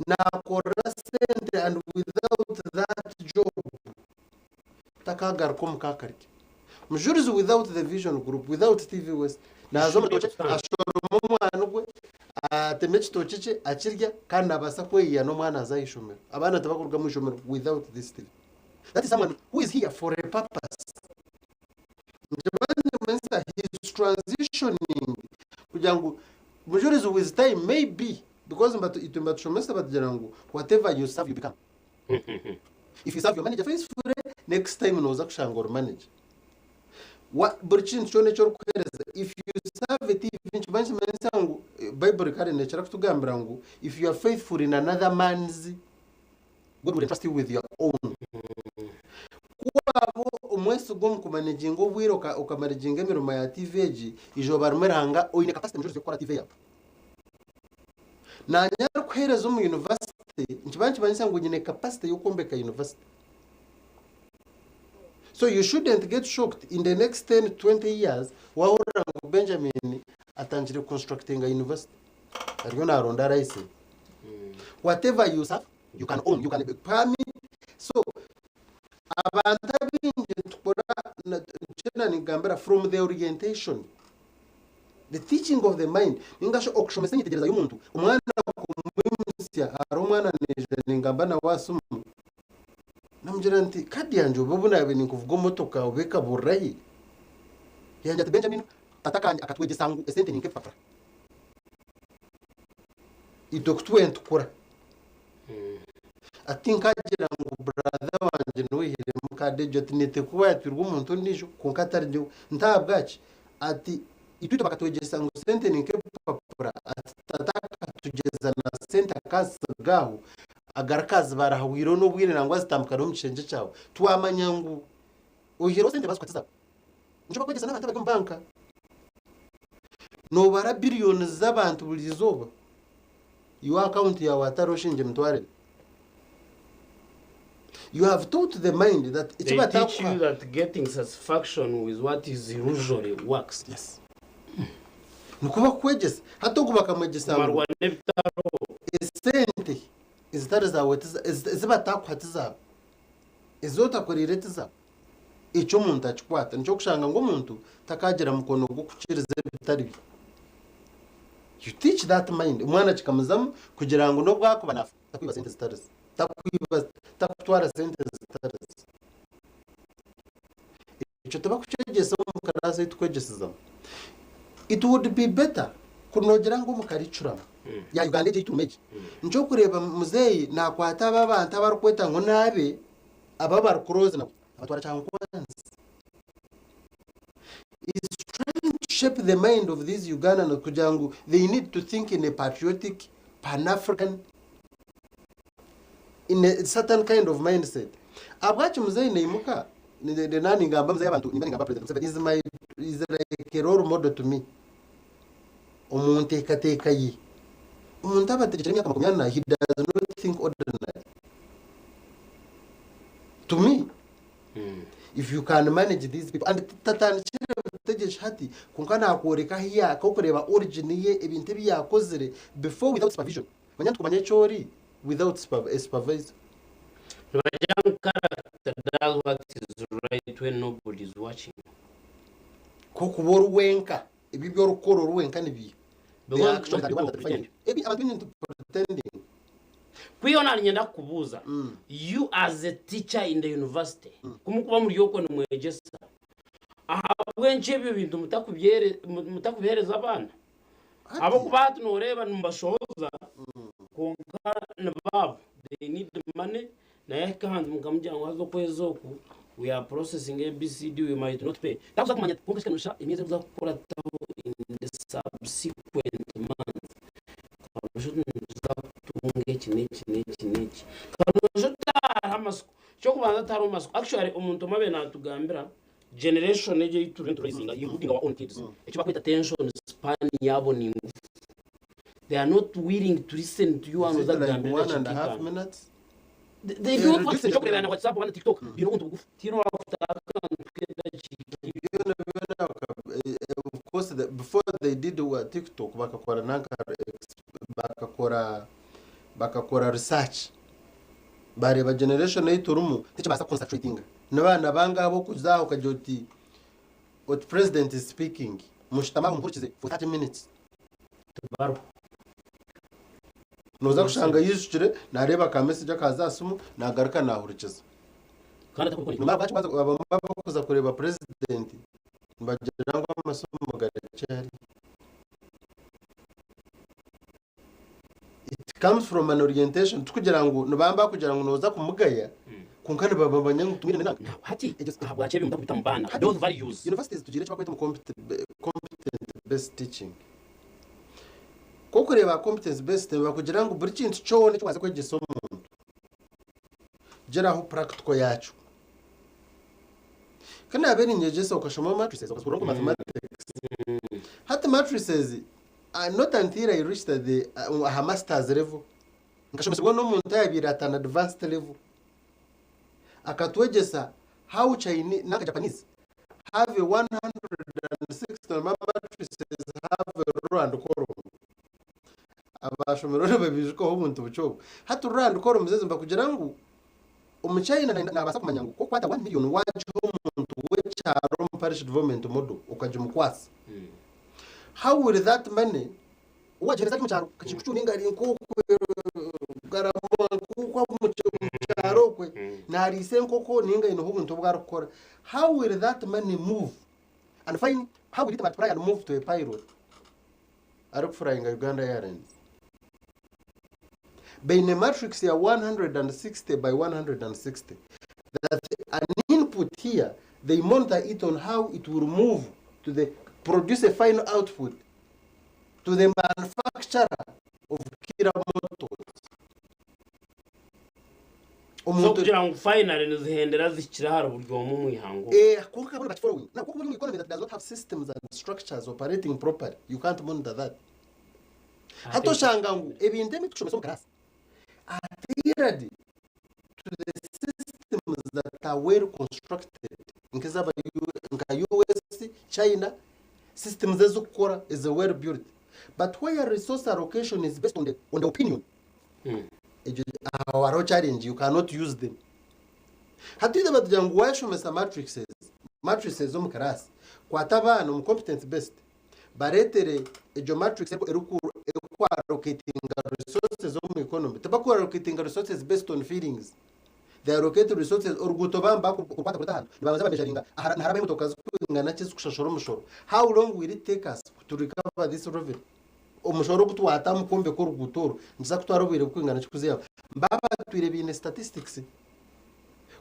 naakora sente and without that job takaagaruka omuka akarya. Mujurizi without the Vision Group, without TV West, naaza omu rutookye ashorome omwani gwe, ateme ekitookye kye akirya kandi naabaasa kweyiya n'omwana aze aha ishomero. Abaana tibakuruga omu ishomero without this TV. That is someone who is here for a purpose. Nikimanyisa he is transitioning kugira ngu Mujurizi with time maybe because itwe nibatushomesa batugira ngu whatever you serve you become. If you serve your manager faithfully, next time noza kushanga ori manager. Buri kintu kyona eki orikuheereza, if you serve a TV nikimanyisa ngu Bible kare nekira kutugambira ngu if you are faithful in another man's God will entrust you with your own. Ku waaba omwesigwa omu kumanaginga obwire okamanaginga emirimo ya TV egi, eizooba rimwe Ruhanga oine capacity mujurizi y'okukora TV yaawe. Naanye arikuheereza omu university nikiba nikimanyisa ngu nyine capacity y'okwombeka university. So you shouldn't get shocked in the next 10, 20 years waahurira ngu Benjamin atandikire kuconstructinga university. Ariyo naaronda license. Whatever you serve, you can own, you can permit. So abantu abaingi nitukora, nikyo nigambira from the orientation, the teaching of the mind, ninga shi okushomesa enyetegyereza y'omuntu, omwana kumwimutsya, hariho omwana naija ningamba nawe aha simu, namugira nti kadi yangye obu obu naabaire ninkuvuga omotoka obu ekaburira hi? Yangira ati Benjamin, tata kangye akatwegyesa ngu esente ni nk'ebipapura. Itwe ku twena nitukura. Ati tinkagira ngu brother wangye niwe oihiremu kaadi egyo, ati neeteekwa kuba yaatwirwe omuntu ondiijo kwonka atari nyowe. Nti ahabwaki? Ati itwe bakatwegyesa ngu sente ni nk'ebipapura, ati tata akatugyeza na sente akazitsiga aho, agaruka azibara hahwireho n'obwire nangwa azitambika n'omu kishengye kyawe. Twamanya ngu oihireho sente bazikuha tizaawe. Nikyo barikwegyesa n'abantu abari omu banka. Noobara biliyoni z'abantu buri izooba, iwe akawunti yaawe hatariho shilingi emitwaro ebiri. You have taught the mind that eki They teach batakuha. you that getting satisfaction with what is illusory works. Yes. Nikwo bakukwegyesa. Hati ogu bakamwegyesa ngu Kumarwa n'ebitariho. esente ezitari zaawe ezi batakuha tizaawe, ezi otakoreire tizaawe. Ekyo omuntu akikwata. Nikyo orikushanga ngu omuntu takaagira mukono gw'okukiriza ebitari bye. You teach that mind. Omwana kikamuzamu kugira ngu n'obu akuba naafa takwiba sente zitari ze. Takwiba, takutwara sente zitari ze. Ekyo tibakukyegyesa omu karaasi ei tukwegyesezamu. It would be better kuri noogira ngu omu curriculum ya Uganda egi ei turimu egi, nikyo orikureeba muzeeyi naakwata abo abantu abarikweta ngu n'abe, Abo abari close nawe abatwara kyankwanzi. Is trying to shape the mind of these Ugandans kugira ngu they need to think in a patriotic, pan-African, in a certain kind of mindset. Ahabwaki muzeeyi naimuka na ningamba muzeeyi abantu nimba ningamba President Museveni is my is like a role model to me omu nteekateeka ye. Omuntu abategyekyere emyaka 40 he does not think ordinary. To me, if you can manage these people and tatandikire butegyeki hati kwonka nakworeka ahu ya kokureeba origin ye ebintu ebi yakozire before without supervision. Manya nitukumanya eki ori without a supervisor. Nibagira ngu character does what is right when nobody is watching. Kokuba ori wenka ebi ebi orikukora ori wenka nibiiha? The Because actions are the people ones that define pretend. you. Ebi abantu baingi nitu pretending. Kwihaho naninyenda kukubuuza, you as a teacher in the university, ku mukuba muri okwo nimwegyesa, ahabw'enki ebyo bintu mutakubiheereza abaana? Ahabw'okuba hati nooreeba nimubashohoza kwonka ni baabo, they need money, naye ahika ahantu mukamugira ngu haza okwezi oku we are processing ABCD we might not pay. Takuza kumanya kwonka kikanosha emyezi erikuza kukurataho in the subsequent month. Kanosha oti nituza kutunga eki n'eki n'eki n'eki. Kanosha oti tihariho amatsiko. Eky'okubanza tihariho matsiko. Actually omuntu omwe abaire natugambira generation egi ei turiyo nituraizinga including our own kids, eki barikweta attention span yaabo ni ngufu. They are not willing to listen to you Is waaba it nooza like kugambira one and edakiika a half itaano. minutes? They Eh, do not want reduce it. ekyokureebera na WhatsApp oba na TikTok biine obuntu bugufu. Tihaine owaakuta akantu k'edakiika ibiri. Byona byona of course the, before they did wa TikTok bakakora nanka bakakora bakakora research bareeba generation ei turimu tekibaasa kuconcentratinga n'abaana bangaha abokuza aho okagira oti oti president is speaking mushutame aho muhurikize for 30 minutes Tibariho. Noza kushanga yaijukire nareeba ka message akaaza aha simu nagaruka nahurikiza. Kandi atarikukora Nimara bakibaza abamwe abarikuza kureeba president nibagira ngu amasimu garakyari. It comes from an orientation tikugira ngu nibamba kugira ngu noza kumugaya kwonka nibabamanya ngu tumwine nanka. Hati ahabwaki ebyo mutarikubita mu baana those values. Universities tugiire eki barikweta ngu competent based teaching. Ku orikureeba competence based nibakugira ngu buri kintu kyona eki waaza kwegyesa omuntu giraho practical yaakyo. Ku naabaire niinyegyesa okashoma matrices okazikora nka mathematics. Hati matrices not until I reached the aha masters level nkashomesibwa n'omuntu ayaabaire at an advanced level. Akatwegyesa how Chinese nanka Japanese have a 160 matrices have a row and column. Abashomire nibabiijukaho obuntu bukye obwo. Hati row and column ezi nibakugira ngu Omuchina nabaasa kumanya ngu ku okukwata 1 million wagiha omuntu w'ekyaro omu parish development model okagimukwasa, how will that money wagiheereza ari omu kyaro kakikucunda engari nk'okwe garama nk'oku omu kyaro okwe naariisa enkoko ninga aineho obuntu obu arikukora, how will that money move and find how will it multiply and move to a pilot arikufurayinga Uganda Airlines? Baine matrix ya 160 by 160 that an input here they monitor it on how it will move to the produce a final output to the manufacturer of Kira Motors. So Omuntu kugira ngu finally nizihendera zihikire ahari buri omwe omu ihanga omu. Eh, kwonka boona bakifollowing. Now, kwonka omu economy that does not have systems and structures operating properly, you can't monitor that. Hati oshanga ngu ebintu ebi tukushomesa omu class are tailored to the systems that are well constructed nk'ezaba nka US, China, systems ezikukora is well built. But where resource allocation is based on the, on the opinion, egyo aho hariho challenge, you cannot use them. Hati itwe batugira ngu washomesa matrices, matrices omu class, kwata abaana omu competence based, bareetere egyo matrix erikuallocatinga resources omu economy. Tibakuallocatinga resources based on feelings. They allocate resources, oruguuto baaba nibarukwata kuruta hanu, nibabanza bameasuringa niharabaho emotoka zirikwingana ki ezirikushashura omushoro. How long will it take us to recover this revenue? Omushoro ogu twata omu kwombeka oruguuto oru nikiza kutwara obwire burikwingana ki kuzihaho? Baaba batwire baine statistics.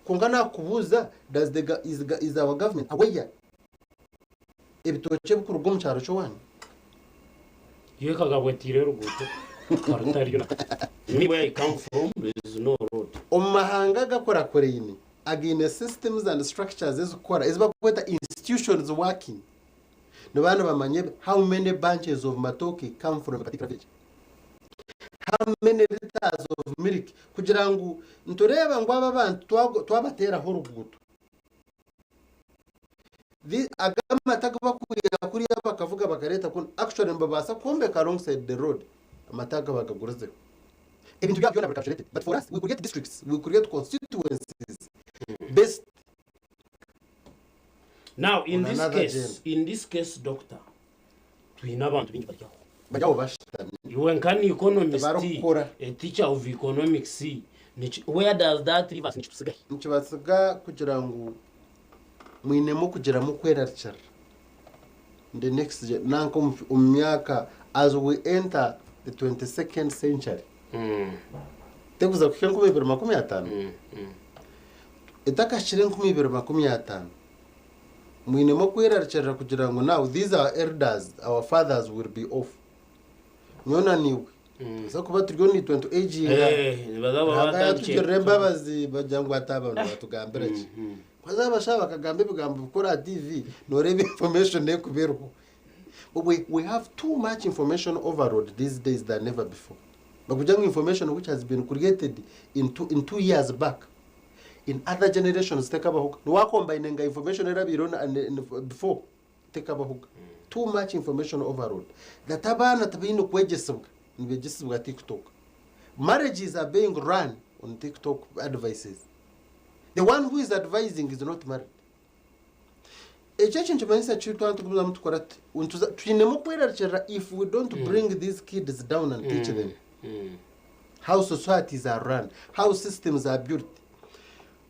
Kwonka naakubuuza, does the, is, is our government aware ebitookye ebikuruga omu kyaro ky'owaanyu? Yo ekagabwa etiire oruguuto rutariyo na kakye. Me where I come from there is no road. Omu mahanga agakurakuraine againe systems and structures ezikukora ezi barikweta institutions working, nibaba nibamanya how many bunches of matooke come from a particular village. How many litres of milk kugira ngu nitureeba ngu aba abantu twabateeraho oruguuto aga amata agu bakwiha kuriya bakavuga bakareeta kunu actually nibabaasa kwombeka alongside the road amata aga bagagurizeho. Ebintu byabo byona biri calculated but for us we create districts, we create constituencies based Now in on this another case, agenda. in this case doctor, twine abantu baingi bari aho. Bari aho bashutami. Iwe nka ni economist, Tibarikukora. a teacher of economics, niki, where does that leave us? Nikitusiga hi? Nikibasiga kugira ngu mwinemu kugiramu okwerarikirira in the next gen nanka omu omu myaka as we enter the 22nd century tekuza kuhika 2050? Etakahikire 2050 mwinemu okwerarikirira kugira ngu now these our elders, our fathers will be off. Nyowe na naiwe nitubaasa kuba turiyo naitwe nitu aginga Eh, nibaza kuba Ruhanga batandikire yatugirira embabazi bagira ngu hati aba nibatugambira ki? Haza abashaho bakagamba ebigambo bikuru aha TV noreeba information erikuba eriho. But we have too much information overload these days than ever before. Bakugira ngu information which has been created in 2 years back in other generations tekabahoga. Niwakombininga information erabaireho before tekabahoga. Too much information overload that abaana tibaine kwegyesibwa, nibegyesibwa TikTok. Marriages are being run on TikTok advices. The one who is advising is not married. Ekyo eki nikimanyisa ki twaba nitugumizamu tukora tuti? Nituza, twinemu okwerarikirira if we don't bring these kids down and teach them how societies are run, how systems are built.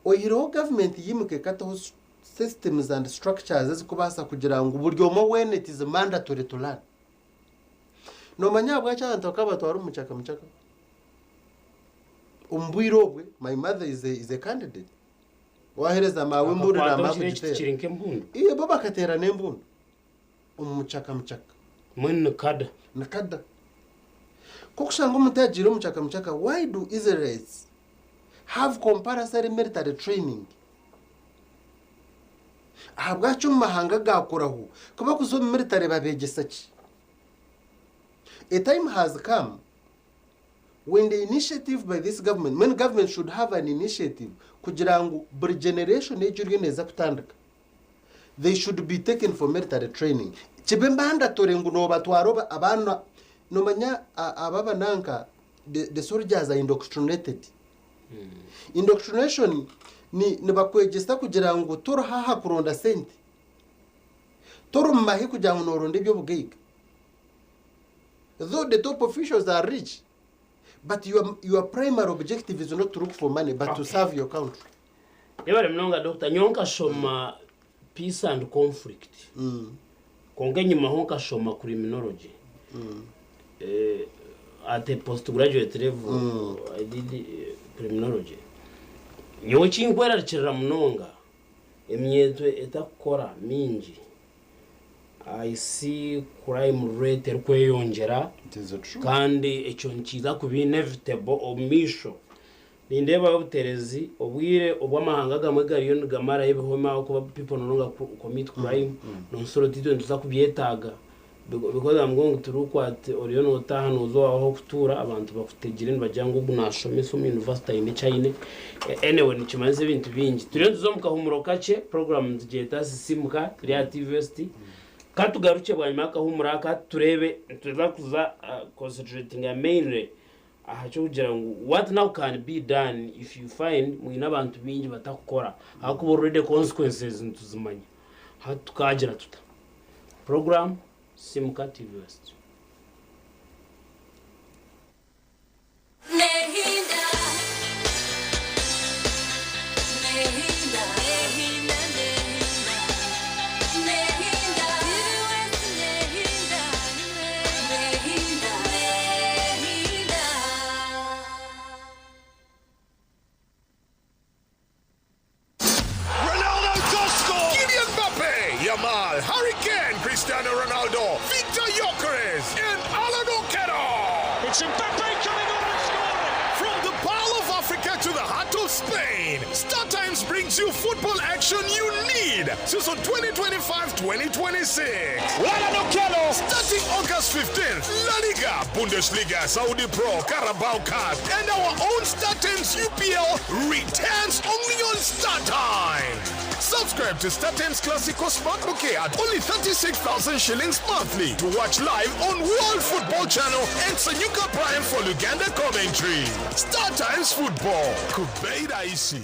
Oyihireho government yimuka ekataho systems and structures ezikubaasa kugira ngu buri omwe weena it is mandatory to learn. Noomanya ahabwaki abantu bakaba batwara omu mukyaka mukyaka? Omu bwire obwe, my mother is a candidate. Wahereza maawe embundu Akakwata namara okiro ekiti kugiteera. kiri nk'embundu. Iye bo bakateera n'embundu omu mukyaka mukyaka. Mbwenu ni kada. Ni kada. Kokushanga omuntu yagiire omu mukyaka mukyaka, why do Israelites have compulsory military training? Ahabwaki omu mahanga agakuraho ku bakuza omu military babegyesa ki? A time has come when the initiative by this government, when government should have an initiative kugira ngu buri generation egyo eriyo neeza kutandika, they should be taken for military training. Kibe mandatory ngu nobatwara oba abaana, nomanya aba abananka, the soldiers are indoctrinated. Indoctrination ni nibakwegyesa kugira ngu tori haha kuronda sente. Tori omu mahe kugira ngu noronda eby'obugaiga. Though the top officials are rich, but your primary objective is not to look for money, but to serve your country. Yebare munonga doctor, nyowe nkashoma peace and conflict. Kwonka enyimaho nkashoma criminology. At a postgraduate level, I did criminology. Nyowe kinkwerarikirira munonga emyetwe etakukora mingi. I see crime rate erikweyongyera kandi ekyo nikiza kuba inevitable omu maisho. Nindeebayo obuterezi obwire obw'amahanga agamwe gariyo nigamarayo ebihome ahabw'okuba people no longer commit crime. Nonsoro titwe nituza kubyetaaga because I'm going to look at oriyo nootaaha nooza owaawe ah'okutuura abantu bakutegire nibagira ngu ogu naashomesa omu university aine eki aine. Anyway nikimanyisa ebintu bingi. Turiyo nituza omu kahumuro kakye, program nitugyeta Sisimuka turi aha TVST. Ka tugarukye bwanyima y'akahumuro aka tureebe nituza kuza concentratinga mainly aha ky'okugira ngu what now can be done if you find mwine abantu baingi batakukora ahakuba already consequences nituzimanya. Hati tukagira tuta? Program Sisimuka TVST. Nehinda, nehinda, nehinda, nehinda, nehinda, nehinda, nehinda. Ronaldo to score! Kylian Mbappe, Yamal, Harry Kane, Cristiano Ronaldo, Victor Gyökeres, and Alan Okero. It's Mbappe coming on and scoring! From the Pearl of Africa to the heart of Spain. Spain. Star Times brings you football action you need. Season 2025-2026. Starting August 15th, La Liga, Bundesliga, Saudi Pro, Carabao Cup, and our own Star Times UPL returns only on Star Times. Subscribe to Star Times Classico Smart Bouquet at only 36,000 shillings monthly to watch live on World Football Channel and Sanyuka Prime for Luganda commentary. Star Times Football. Kubeira Isi.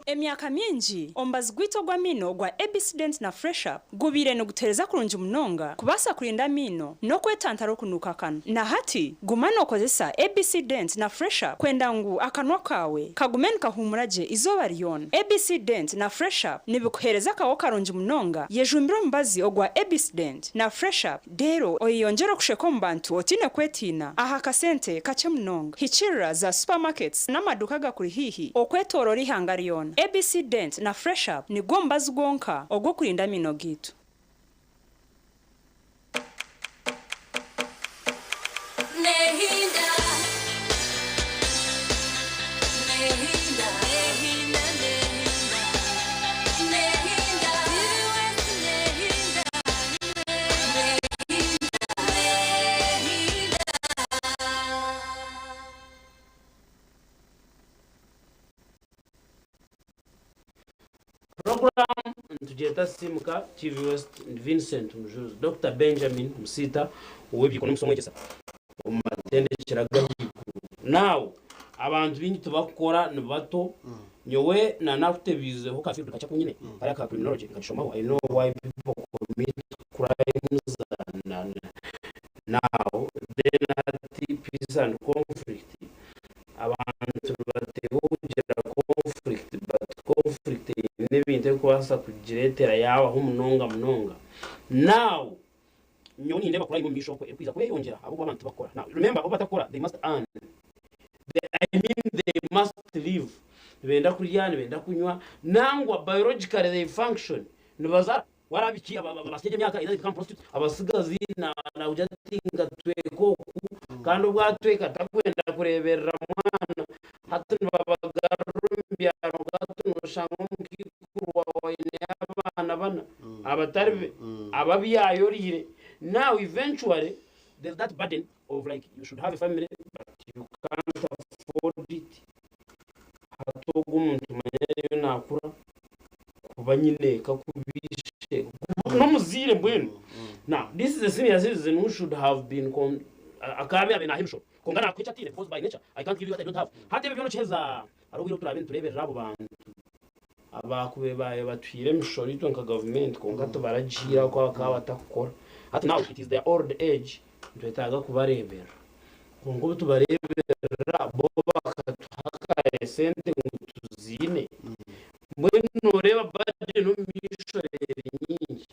Emyaka mingi, omubazi gwaitu ogw'amaino ogwa ABC Dent na Fresh Up gubaire nigutuheereza kurungi munonga kubaasa kurinda amaino n'okwetantara okunuuka akanwa. Na hati, guma nookozesa ABC Dent na Fresh Up kwenda ngu akanwa kaawe kagume nikahuumura gye eizooba ryona. ABC Dent na Fresh Up nibikuheereza akaho karungi munonga. Yejumbire omubazi ogwa ABC Dent na Fresh Up Reero oyeyongyere okusheka omu bantu otaine kwetiina aha kasente kakye munonga. Hikiirira za supermarkets n'amaduuka agakuri haihi okwetooroora eihanga ryona. ABC Dent na Fresh Up nigwo mubazi gwonka ogw'okurinda amaino gaitu. Nehinda, nehinda, nehinda, nehinda, nehinda, nehinda, nehinda. Program nitugyeta Simuka TV West ndi Vincent Mujuzi Dokita Benjamin Musiita ow'ebyiko n'omusa omwegyesa omu matendekyero ag'ahaiguru. Now abantu baingi tibakukora ni bato nyowe na nakutebiizeho ka field kakye aku nyine kariya ka criminology nkagishomaho I know why people commit crimes and now then hati peace and conflict Abantu nibateebwa kugira conflict but conflict eine ebintu ebikubaasa kugireetera yaabaho munonga munonga. Now nyowe nindeeba crime omu maisho okwe erikwija kweyongyera ahabw'okuba abantu tibakukora. Now remember obu batakukora they must earn, I mean they must live, nibenda kurya, nibenda kunywa nangwa biologically they function, nibazaara. Waraba ki abasya emyaka either they become prostitutes abasigazi nagira ati nkatweka oku kandi obu atweka takwenda kureberera mwana hati nibabagarura omu byaro nka hati noshanga omukaikuru wawe aineyo abaana bana abatari be ababyayoriire now eventually there's that burden of like you should have a family but you can't afford it hati ogu omuntu manya ariyo nakura kuba nyineeka kuba ishe n'omuzaire mbwenu now this is a senior citizen who should have been con akaabe abe naaha emishoro kwonka naakuha eki ataine because by nature I can't give you what I don't have hati ebyo byona okiheza hariho obwire obu turaabe nitureeberera abo bantu abaakubaire baabaire batuhaire emishoro itwe nka gavumenti kwonka tibaragihaire ahabw'okuba bakaba batakukora hati now it is their old age nitwetaaga kubareeberera kwonka obu tubareeberera bo bakatuha kare sente ngu tuziine Mbwenu noreeba burden omu maisho eri nyingi.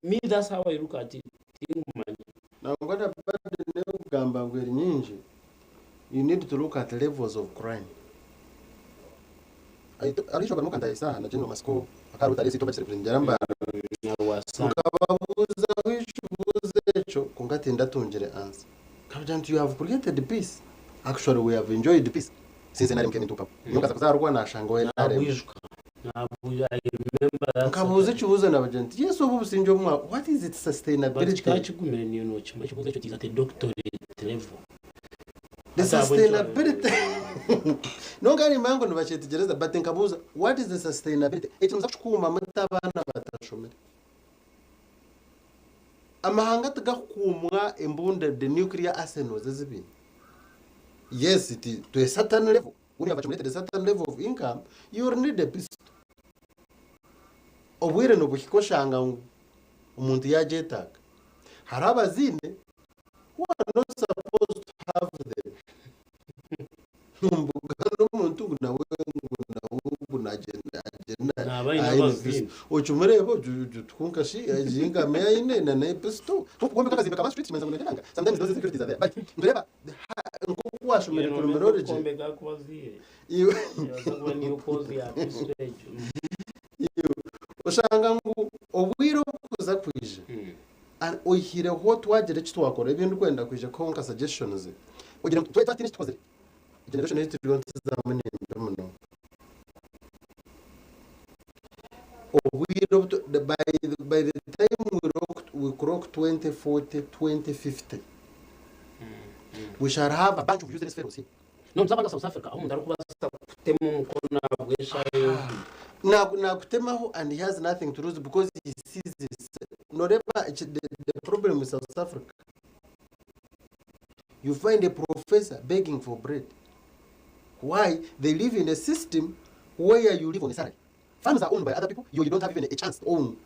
Me that's how I look at it. Tinkumanya. Nangwa na burden eyokugamba ngu eri nyingi, you need to look at levels of crime. Hariho eizooba rimwe okantahisa aha na General Masiko akaba ariho Tarisi Itoba Nkababuuzaho ekibuuzo ekyo kwonka tindatungire answer. Nkabagira nti you have created peace, actually we have enjoyed peace since NRM came into power. Nyowe nkaza kuzaarwa nashanga owa NRM. Nkabuuza ekibuuzo nabagira nti yes obu obusingye obu mwa what is its sustainability? Kikigumire niyo nokimanya ekibuuzo ekyo kiza at doctorate level. The sustainability nonka nimanya ngu nibakyetegyereza but nkabuuza what is the sustainability? Eki nimuza kukikuuma muta abaana batashomire? Amahanga tigakukuumwa embunda the nuclear arsenals ezi baine. Yes it is to a certain level when you have accumulated a certain level of income you will need a pistol. Obwire nibuhika oshanga ngu omuntu yagyetaaga. Hariho abaziine who are not supposed to have them. Mbugana omuntu ngu nawe ngu nawe ngu nagyenda agyenda Naaba aine aine abaziine. pistol. Okimureeba oti oti kwonka shi egi income ei aine na n'episto. Kwombeka akazimbe ka street kimanyisa ngu nagyenda sometimes those insecurities are there. But nitureeba the nk'oku washomire criminology. Kwombeka akubaziire. Iwe Nebaasa kuba niyo cause ya pistol egyo. Iwe oshanga ngu obwire obukuza kwija And oihireho twagira eki twakora ebi ndikwenda kwija kuhaho nka suggestions ogira ngu twaba tutaine eki tukozire. Generation ei turiho nituzamu ni mbi munonga. Obwire obu tu- the- by, the- by the time we rock, we clock 2040, 2050, we shall have a bunch of useless fellows here. No, nituza nka South Africa ahu omuntu arikubaasa kutema omukono ahabw'eshaaha y'obwire. Nakutemaho and he has nothing to lose because he sees this. Noreeba eki- the, the problem with South Africa. You find a professor begging for bread. Why? They live in a system where you live on a salary. Farms are owned by other people. You, you don't have even a chance to own.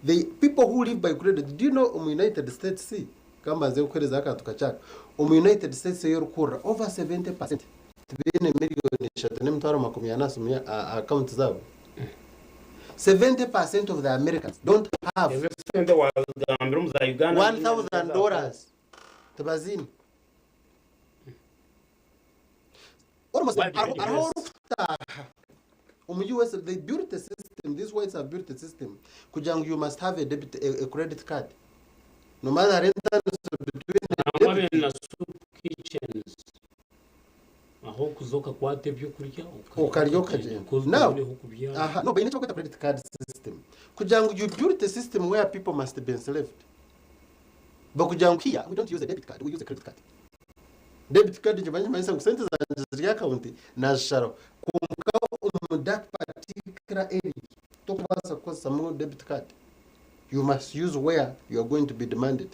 The people who live by credit, do you know omu United States, see, kambanze nkuhereza akantu kakyaka. Omu United States ei orikuhurira over 70% tibaine million ishatu n'emitwaro makumi ana aha account zaabo. 70% of the Americans don't have Ezo sente wazigambira omu za Uganda $1,000 tibaziine. Almost Why did hariho you hariho guess? orikutaaha omu US they built a system these whites have built a system kugira ngu you must have a debit a, a credit card no matter hariho entaaniso between a Nangwa debit baine na soup kitchens aho okuza okakwata ebyokurya okarya okagyenda because now oboneho kubyara. aha no baine ekyokweta credit card system kugira ngu you built a system where people must be enslaved but kugira ngu here we don't use a debit card we use a credit card debit card nikimanyisa kimanyisa ngu sente zangye ziri account nazisharaho kwonka omu that particular area tokubaasa kukozesamu debit card you must use where you are going to be demanded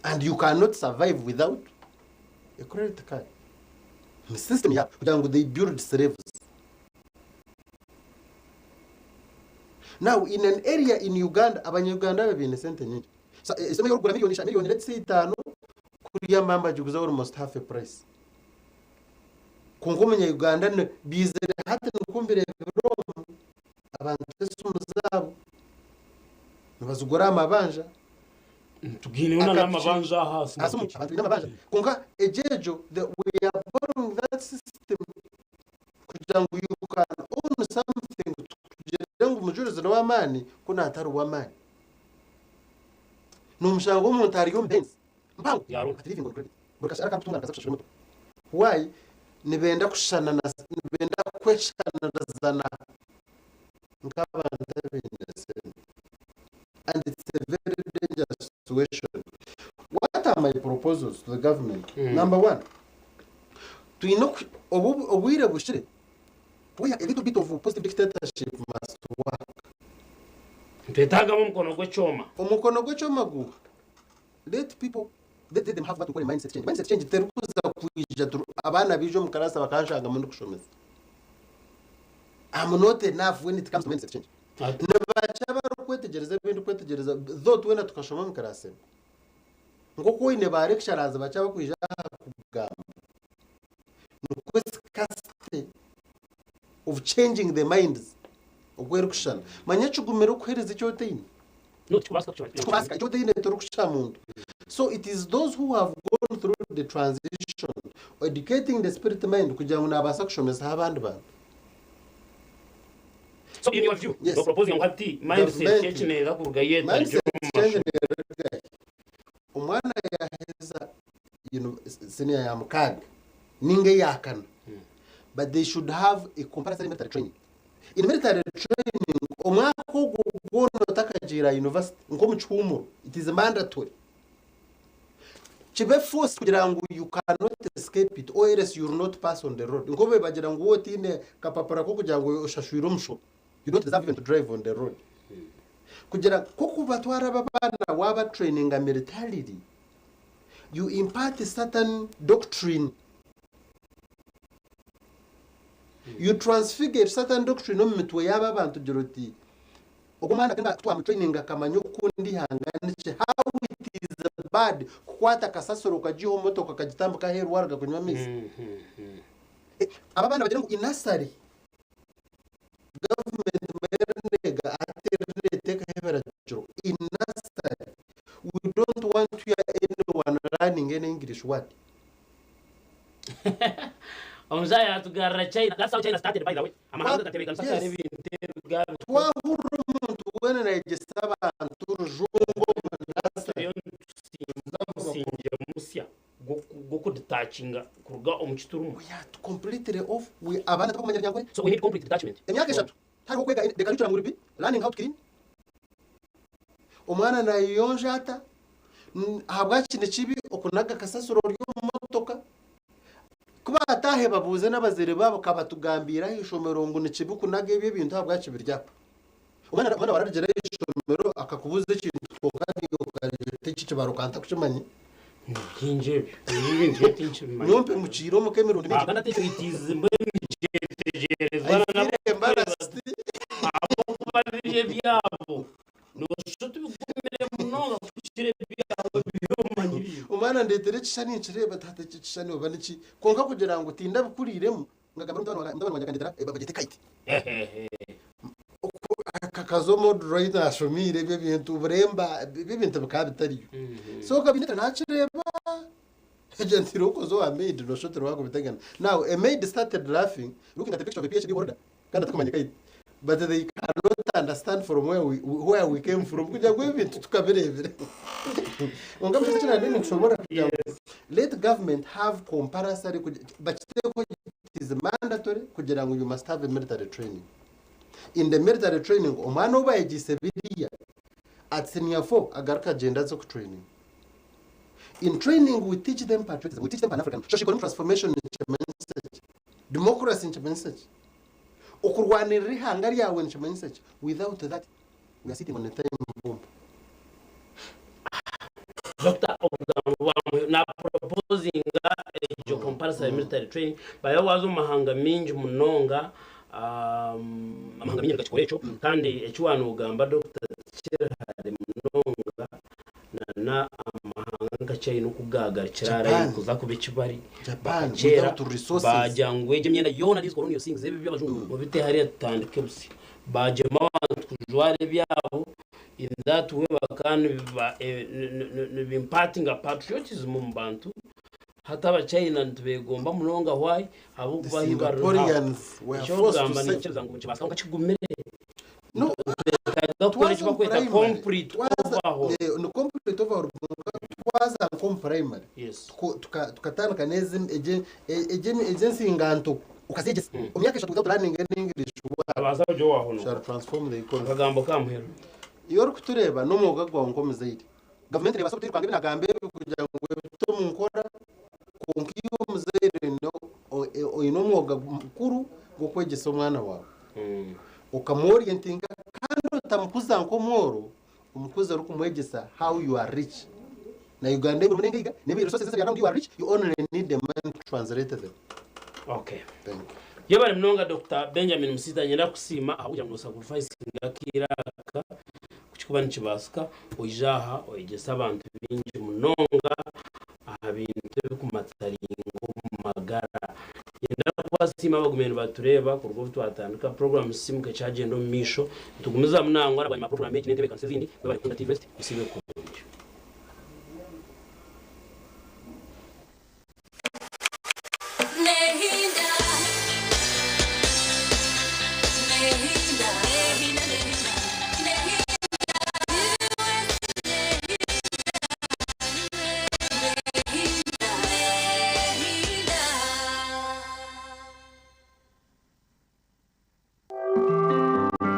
and you cannot survive without a credit card ni system yabo kugira ngu they build slaves now in an area in uganda abanyarwanda aba baine sente nyingi Sa- eh, esimu yorikugura million isha million let's say itaano kuriya amamba agiguza almost half a price kwonka omunya-uganda ni- bizire hati nikwo mbireebera omu abantu esimu zaabo nibazigura aha mabanja Tugiineho na n'amabanja aha Aha simu, abantu baine amabanja kwonka egyo egyo the- we are borrowing that system kugira ngu you can own something tugire ngu omujurizi n'ow'amaani ku naatari w'amaani nomushanga omuntu ari omu Benz mpango but living on credit buri kashara akakutunga nakaza kushashura emotoka why nibenda kushushana na nibenda kweshananizana nk'abantu abaine sente and it's a very dangerous situation what are my proposals to the government number one twine oku- obu- obwire bushire where a little bit of positive dictatorship must work Nitwetagamu omukono gw'ekyoma. Omukono gw'ekyoma guha let people let, let them have what we call a mindset change. Mindset change terikuza kwija through abaana baija omu karasa bakanshangamu ndikushomesa. I'm not enough when it comes to mindset change. Nibakye abarikwetegyereza ebi ndikwetegyereza though twena tukashoma omu karasa emwe. Nk'oku oine ba lecturers bakye abakwija aha kugamba nikwo scarcity of changing the minds oku erikushushana. Manya kigumire okuheereza eki otaine. Tikikubaasika, eki otaine torikukiha muntu. So it is those who have gone through the transition, educating the spirit mind kugira ngu naabaasa kushomesaho abandi bantu. So in your view, Yes. you're proposing ngu hati mindset Government- change neeza kuruga yeeta Mindset omu change mashomero. neeruga hi? Omwana yaaheza senior ya mukaaga ninga eyakana but they should have a compulsory military training. In military training omwaka ogwo gwona otakagiire aha university nk'omu kihuumuro it is mandatory. Kibe force kugira ngu you cannot escape it or else you will not pass on the road. Nk'obu bagira ngu waaba otaine kapapura k'okugira ngu oshashwire omushoro you don't deserve even to drive on the road. Kugira nk'oku batwara aba abaana waaba traininga militarily you impart certain doctrine you transfigure certain doctrine omu mitwe y'aba abantu ogira oti ogu omwana ku twamutraininga akamanya okukunda eihanga niki how it is bad kukwata kasasiro okagiiha omu motoka okagitambika aheeru waruga kunywa amaizi. Aba abaana bagira ngu in nursery government mbwenu hati erireeta ebiragiro in nursery we don't want to hear anyone learning any English word. Omuzaire yatugarura China. That's how China started by the way. Amahanga gatebeekanisa Yes. kare ebintu ebigabi. Twahurira omuntu weena nayegyesa abantu orujungu omu nursery. Musingye musya. kudetakinga kuruga omu kiturimu. We are completely off. We abaana tibakumanya Runyankore. So we need complete detachment. Emyaka eshatu tihariho kwega the curriculum will be learning how to clean. Omwana nayeyonja ata? Ahabwaki ni kibi okunaga kasasiro ori omu motoka? Ku baataahe babuuze n'abazaire baabo kabatugambiire aha ishomero ngu ni kibi kunaga ebyo ebintu ahabwaki biri apa. Omwana omwana wararugyire aha ishomero akakubuuza ekintu kwonka naiwe okagira oti eki kibaro ka ntakukimanya. Ni bingi ebyo. Ebi ebintu byo tinkibimanya. Nyowe mpemukiire omuka emirundi mingi. Kandi ati it is mbwenu nikyetegyerezibwa I na feel nabo embarrassed. ahabw'okuba biri ebyabo. Nooshusha oti bigumire munonga kukira ebyawe ebi omanyiriire. Omwana andeetera ekishushani nkireeba taata eki ekishushani oba niki? Kwonka kugira ngu tindabikuriiremu Ngagambira mutabani wange, mutabani wangye akandetera bagyete kite. Kakaza omu drawing nashomiire ebyo ebintu oburemba ebyo ebintu bikaba bitariyo. So okabindetera nakireeba egyo nti okoze owa maid noshusha oti wakubitegana. Now a maid started laughing looking at the picture of a PhD holder kandi atakumanya kite but they cannot understand from where we, where we came from kugira ngu ebintu tukabireebire. Kwonka busha eki naabaire ninkushobora kugira ngu let government have compulsory bakiteho it is mandatory kugira ngu you must have a military training. In the military training omwana ou bayegyeise biriya at senior 4 agaruka agyenda aze okutraining. In training we teach them patriotism, we teach them Pan-African, socio-economic transformation nikimanyisa ki, democracy nikimanyisa ki, okurwanirira ihanga ryawe nikimanyisa ki. Without that we are sitting on a time bomb. Doctor obugambo bwa na proposinga egyo compulsory military training bayo waza omu mahanga mingi munonga amahanga mingi nigakikora ekyo kandi eki wanogamba Doctor tikiri hare munonga na na amahanga nka China oku gagarukire hare Japan. kuza kuba eki bari Japan bakakyera without resources. bagira ngu egyo emyenda yoona these colonial things ebi eby'abajungu mubite hariya tutandike busya bagyema abantu kujwara ebyabo In that way bakaba nibimpatinga patriotism omu bantu. Hati abachina nitubegomba munonga why? Ahabw'okuba The ahi bari Singaporeans were forced to Eky'okugamba say niinyikiriza ngu nikibaasika kwonka kigumire. No, Nitwetaaga kukora eki twaza omu barikweta primary, complete twaza overhaul. eh, ni complete overhaul kwonka twaza nk'omu primary Yes. tukatandika n'ezi egye egye egye ensinganto ukazegyesa omu myaka eshatu without learning any English word. Abaasa kugya owahonoka. Shall transform the economy. Akagambo k'aha muheru. Iwe orikutureeba n'omwoga gwawe nk'omuzaire. Gavumenti neebaasa kutwirukanga ebi naagamba ebi kugira ngu ebite omu nkora, kwonka iwe omuzaire oine omwoga mukuru gw'okwegyesa omwana waawe. Okamuorientinga kandi otamukuza nk'omworo, omukuze orikumwegyesa how you are rich. Na Uganda erimu n'engaiga, n'ebi resources eziri around you are rich, you only need the money to translate them. Okay. Thank you. Yebare munonga Dokita Benjamin Musiita niinyenda kukusiima ahabw'okugira ngu nosacrificinga akaire aka kukikuba nikibaasika oije aha oyegyese abantu baingi munonga aha bintu ebikumataringa omu magara. Niinyenda kubasiima abagumire nibatureeba kuruga obu twatandika puroguraamu Sisiimuka ekyagyenda omu maisho. Nitugumizamu nangwa na bwanyima ya puroguraamu egi n'entebeekanisa ezindi. Mwebare kukunda TVET. Musiibe kurungi.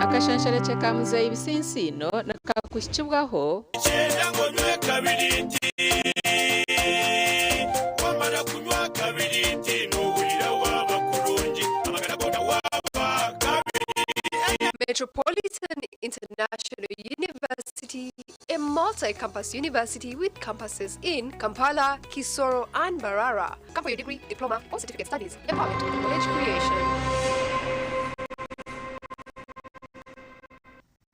Akashansharekye ka Muzeeyi Bisinsiino nikakuhikibwaho. Kyenda ngu onywe kabiriiti. Wamara kunywa kabiriiti nohurira waaba kurungi, amagara goona waaba kabiriiti. Metropolitan International University, a multi-campus university with campuses in Kampala, Kisoro, and Mbarara. Come for your degree, diploma, or certificate studies. Empowerment, knowledge creation.